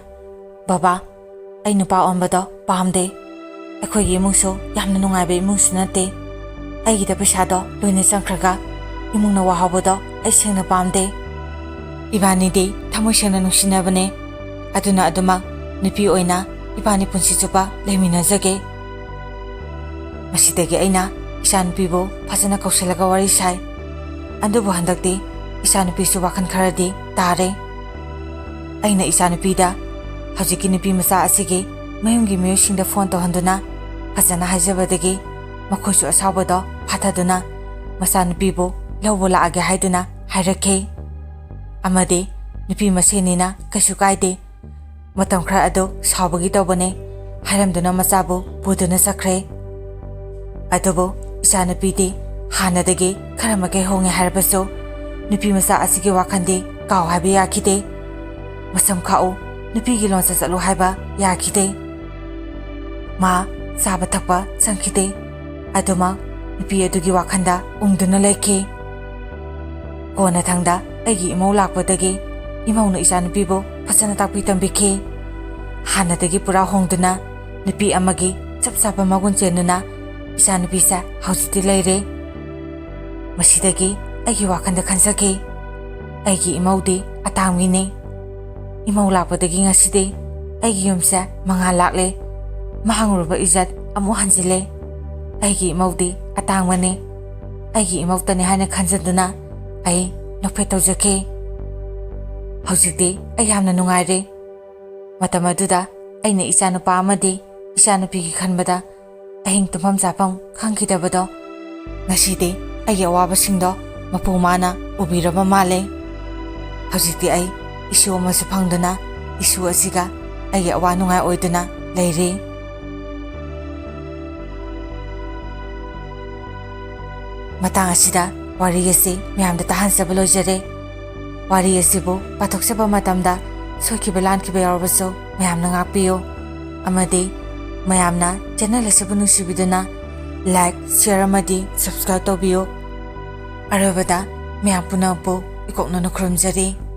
"ꯕꯕꯥ, ꯑꯩ ꯅꯨꯄꯥ ꯑꯣꯟꯕꯗꯣ ꯄꯥꯝꯗꯦ꯫ ꯑꯩꯈꯣꯏꯒꯤ ꯏꯃꯨꯡꯁꯨ ꯌꯥꯝꯅ ꯅꯨꯡꯉꯥꯏꯕ ꯏꯃꯨꯡꯁꯨ ꯅꯠꯇꯦ꯫ ꯑꯩꯒꯤꯗ ꯄꯩꯁꯥꯗꯣ ꯂꯣꯏꯅ ꯆꯪꯈ꯭ꯔꯒ ꯏꯃꯨꯡꯅ ꯋꯥꯍꯧꯕꯗꯣ ꯑꯩ ꯁꯦꯡꯅ ꯄꯥꯝꯗꯦ꯫ ꯏꯕꯥꯅꯤꯗꯤ ꯊꯃꯣꯏ ꯁꯦꯡꯅ ꯅꯨꯡꯁꯤꯅꯕꯅꯦ꯫ ꯑꯗꯨꯅ ꯑꯗꯨꯃꯛ ꯅꯨꯄꯤ ꯑꯣꯏꯅ ꯏꯕꯥꯅꯤ ꯄꯨꯟꯁꯤ ꯆꯨꯞꯄ ꯂꯩꯃꯤꯟꯅꯖꯒꯦ꯫" ꯃꯁꯤꯗꯒꯤ ꯑꯩꯅ ꯏꯆꯥꯅꯨꯄꯤꯕꯨ ꯐꯖꯅ ꯀꯧꯁꯤꯜꯂꯒ ꯋꯥꯔꯤ ꯁꯥꯏ꯫ ꯑꯗꯨꯕꯨ ꯍꯟꯗꯛꯇꯤ ꯏꯆꯥꯅꯨꯄꯤꯁꯨ ꯋꯥꯈꯜ ꯈꯔꯗꯤ ꯇꯥꯔꯦ꯫ ꯑꯩꯅ ꯏꯆꯥꯅꯨꯄꯤꯗ ꯍꯧꯖꯤꯛꯀꯤ ꯅꯨꯄꯤ ꯃꯆꯥ ꯑꯁꯤꯒꯤ ꯃꯌꯨꯝꯒꯤ ꯃꯤꯑꯣꯏꯁꯤꯡꯗ ꯐꯣꯟ ꯇꯧꯍꯟꯗꯨꯅ ꯐꯖꯅ ꯍꯥꯏꯖꯕꯗꯒꯤ ꯃꯈꯣꯏꯁꯨ ꯑꯁꯥꯎꯕꯗꯣ ꯐꯥꯊꯗꯨꯅ ꯃꯆꯥꯅꯨꯄꯤꯕꯨ ꯂꯧꯕ ꯂꯥꯛꯑꯒꯦ ꯍꯥꯏꯗꯨꯅ ꯍꯥꯏꯔꯛꯈꯤ꯫ ꯑꯃꯗꯤ ꯅꯨꯄꯤ ꯃꯁꯦꯟꯅꯤꯅ ꯀꯩꯁꯨ ꯀꯥꯏꯗꯦ, ꯃꯇꯝ ꯈꯔ ꯑꯗꯨ ꯁꯥꯎꯕꯒꯤ ꯇꯧꯕꯅꯦ ꯍꯥꯏꯔꯝꯗꯨꯅ ꯃꯆꯥꯕꯨ ꯄꯨꯗꯨꯅ ꯆꯠꯈ꯭ꯔꯦ꯫ ꯑꯗꯨꯕꯨ ꯏꯆꯥꯅꯨꯄꯤꯗꯤ ꯍꯥꯟꯅꯗꯒꯤ ꯈꯔ ꯃꯈꯩ ꯍꯣꯡꯉꯦ ꯍꯥꯏꯔꯕꯁꯨ ꯅꯨꯄꯤ ꯃꯆꯥ ꯑꯁꯤꯒꯤ ꯋꯥꯈꯜꯗꯤ ꯀꯥꯎ ꯍꯥꯏꯕ ꯌꯥꯈꯤꯗꯦ꯫ ꯃꯁꯝ ꯈꯥꯛꯎ, ꯅꯨꯄꯤꯒꯤ ꯂꯣꯟꯆꯠ ꯆꯠꯂꯨ ꯍꯥꯏꯕ ꯌꯥꯈꯤꯗꯦ꯫ ꯃꯥ ꯆꯥꯕ ꯊꯛꯄ ꯆꯪꯈꯤꯗꯦ꯫ ꯑꯗꯨꯃꯛ ꯅꯨꯄꯤ ꯑꯗꯨꯒꯤ ꯋꯥꯈꯜꯗ ꯎꯪꯗꯨꯅ ꯂꯩꯈꯤ꯫ ꯀꯣꯟꯅ ꯊꯪꯗ ꯑꯩꯒꯤ ꯏꯃꯧ ꯂꯥꯛꯄꯗꯒꯤ ꯏꯃꯧꯅ ꯏꯆꯥꯅꯨꯄꯤꯕꯨ ꯐꯖꯅ ꯇꯥꯛꯄꯤ ꯇꯝꯕꯤꯈꯤ꯫ ꯍꯥꯟꯅꯗꯒꯤ ꯄꯨꯔꯥ ꯍꯣꯡꯗꯨꯅ ꯅꯨꯄꯤ ꯑꯃꯒꯤ ꯆꯞ ꯆꯥꯕ ꯃꯒꯨꯟ ꯆꯦꯟꯗꯨꯅ ꯏꯆꯥꯅꯨꯄꯤꯁꯦ ꯍꯧꯖꯤꯛꯇꯤ ꯂꯩꯔꯦ꯫ ꯃꯁꯤꯗꯒꯤ ꯑꯩꯒꯤ ꯋꯥꯈꯜꯗ ꯈꯟꯖꯈꯤ, "ꯑꯩꯒꯤ ꯏꯃꯧꯗꯤ ꯑꯇꯥꯡꯕꯤꯅꯤ꯫ ꯏꯃꯧ ꯂꯥꯛꯄꯗꯒꯤ ꯉꯁꯤꯗꯤ ꯑꯩꯒꯤ ꯌꯨꯝꯁꯦ ꯃꯉꯥꯜ ꯂꯥꯛꯂꯦ꯫ ꯃꯥꯡꯂꯨꯔꯕ ꯏꯖꯠ ꯑꯃꯨꯛ ꯍꯟꯖꯤꯜꯂꯦ꯫ ꯑꯩꯒꯤ ꯏꯃꯧꯗꯤ ꯑꯇꯥꯡꯕꯅꯤ꯫ ꯑꯩꯒꯤ ꯏꯃꯧꯇꯅꯤ" ꯍꯥꯏꯅ ꯈꯟꯖꯗꯨꯅ ꯑꯩ ꯅꯣꯛꯐꯦꯠ ꯇꯧꯖꯈꯤ꯫ ꯍꯧꯖꯤꯛꯇꯤ ꯑꯩ ꯌꯥꯝꯅ ꯅꯨꯡꯉꯥꯏꯔꯦ꯫ ꯃꯇꯝ ꯑꯗꯨꯗ ꯑꯩꯅ ꯏꯆꯥꯅꯨꯄꯥ ꯑꯃꯗꯤ ꯏꯆꯥꯅꯨꯄꯤꯒꯤ ꯈꯟꯕꯗ ꯑꯍꯤꯡ ꯇꯨꯝꯐꯝ ꯆꯥꯐꯝ ꯈꯪꯈꯤꯗꯕꯗꯣ, ꯉꯁꯤꯗꯤ ꯑꯩꯒꯤ ꯑꯋꯥꯕꯁꯤꯡꯗꯣ ꯃꯄꯨ ꯃꯥꯅ ꯎꯕꯤꯔꯕ ꯃꯥꯜꯂꯦ꯫ ꯍꯧꯖꯤꯛꯇꯤ ꯑꯩ ꯏꯁꯨ ꯑꯃꯁꯨ ꯐꯪꯗꯨꯅ ꯏꯁꯨ ꯑꯁꯤꯒ ꯑꯩꯒꯤ ꯑꯋꯥ ꯅꯨꯡꯉꯥꯏ ꯑꯣꯏꯗꯨꯅ ꯂꯩꯔꯤ꯫ ꯃꯇꯥꯡ ꯑꯁꯤꯗ ꯋꯥꯔꯤ ꯑꯁꯤ ꯃꯌꯥꯝꯗ ꯇꯥꯍꯟꯖꯕ ꯂꯣꯏꯖꯔꯦ꯫ ꯋꯥꯔꯤ ꯑꯁꯤꯕꯨ ꯄꯥꯊꯣꯛꯆꯕ ꯃꯇꯝꯗ ꯁꯣꯏꯈꯤꯕ ꯂꯥꯟꯈꯤꯕ ꯌꯥꯎꯔꯕꯁꯨ ꯃꯌꯥꯝꯅ ꯉꯥꯛꯄꯤꯌꯨ, ꯑꯃꯗꯤ ꯃꯌꯥꯝꯅ ꯆꯦꯅꯦꯜ ꯑꯁꯤꯕꯨ ꯅꯨꯡꯁꯤꯕꯤꯗꯨꯅ ꯂꯥꯏꯛ, ꯁꯤꯌꯔ ꯑꯃꯗꯤ ꯁꯕꯁꯀ꯭ꯔꯥꯏꯕ ꯇꯧꯕꯤꯌꯨ꯫ ꯑꯔꯣꯏꯕꯗ ꯃꯌꯥꯝ ꯄꯨꯝꯅꯃꯛꯄꯨ ꯏꯀꯣꯛꯅꯅ ꯈꯨꯔꯨꯝꯖꯔꯤ꯫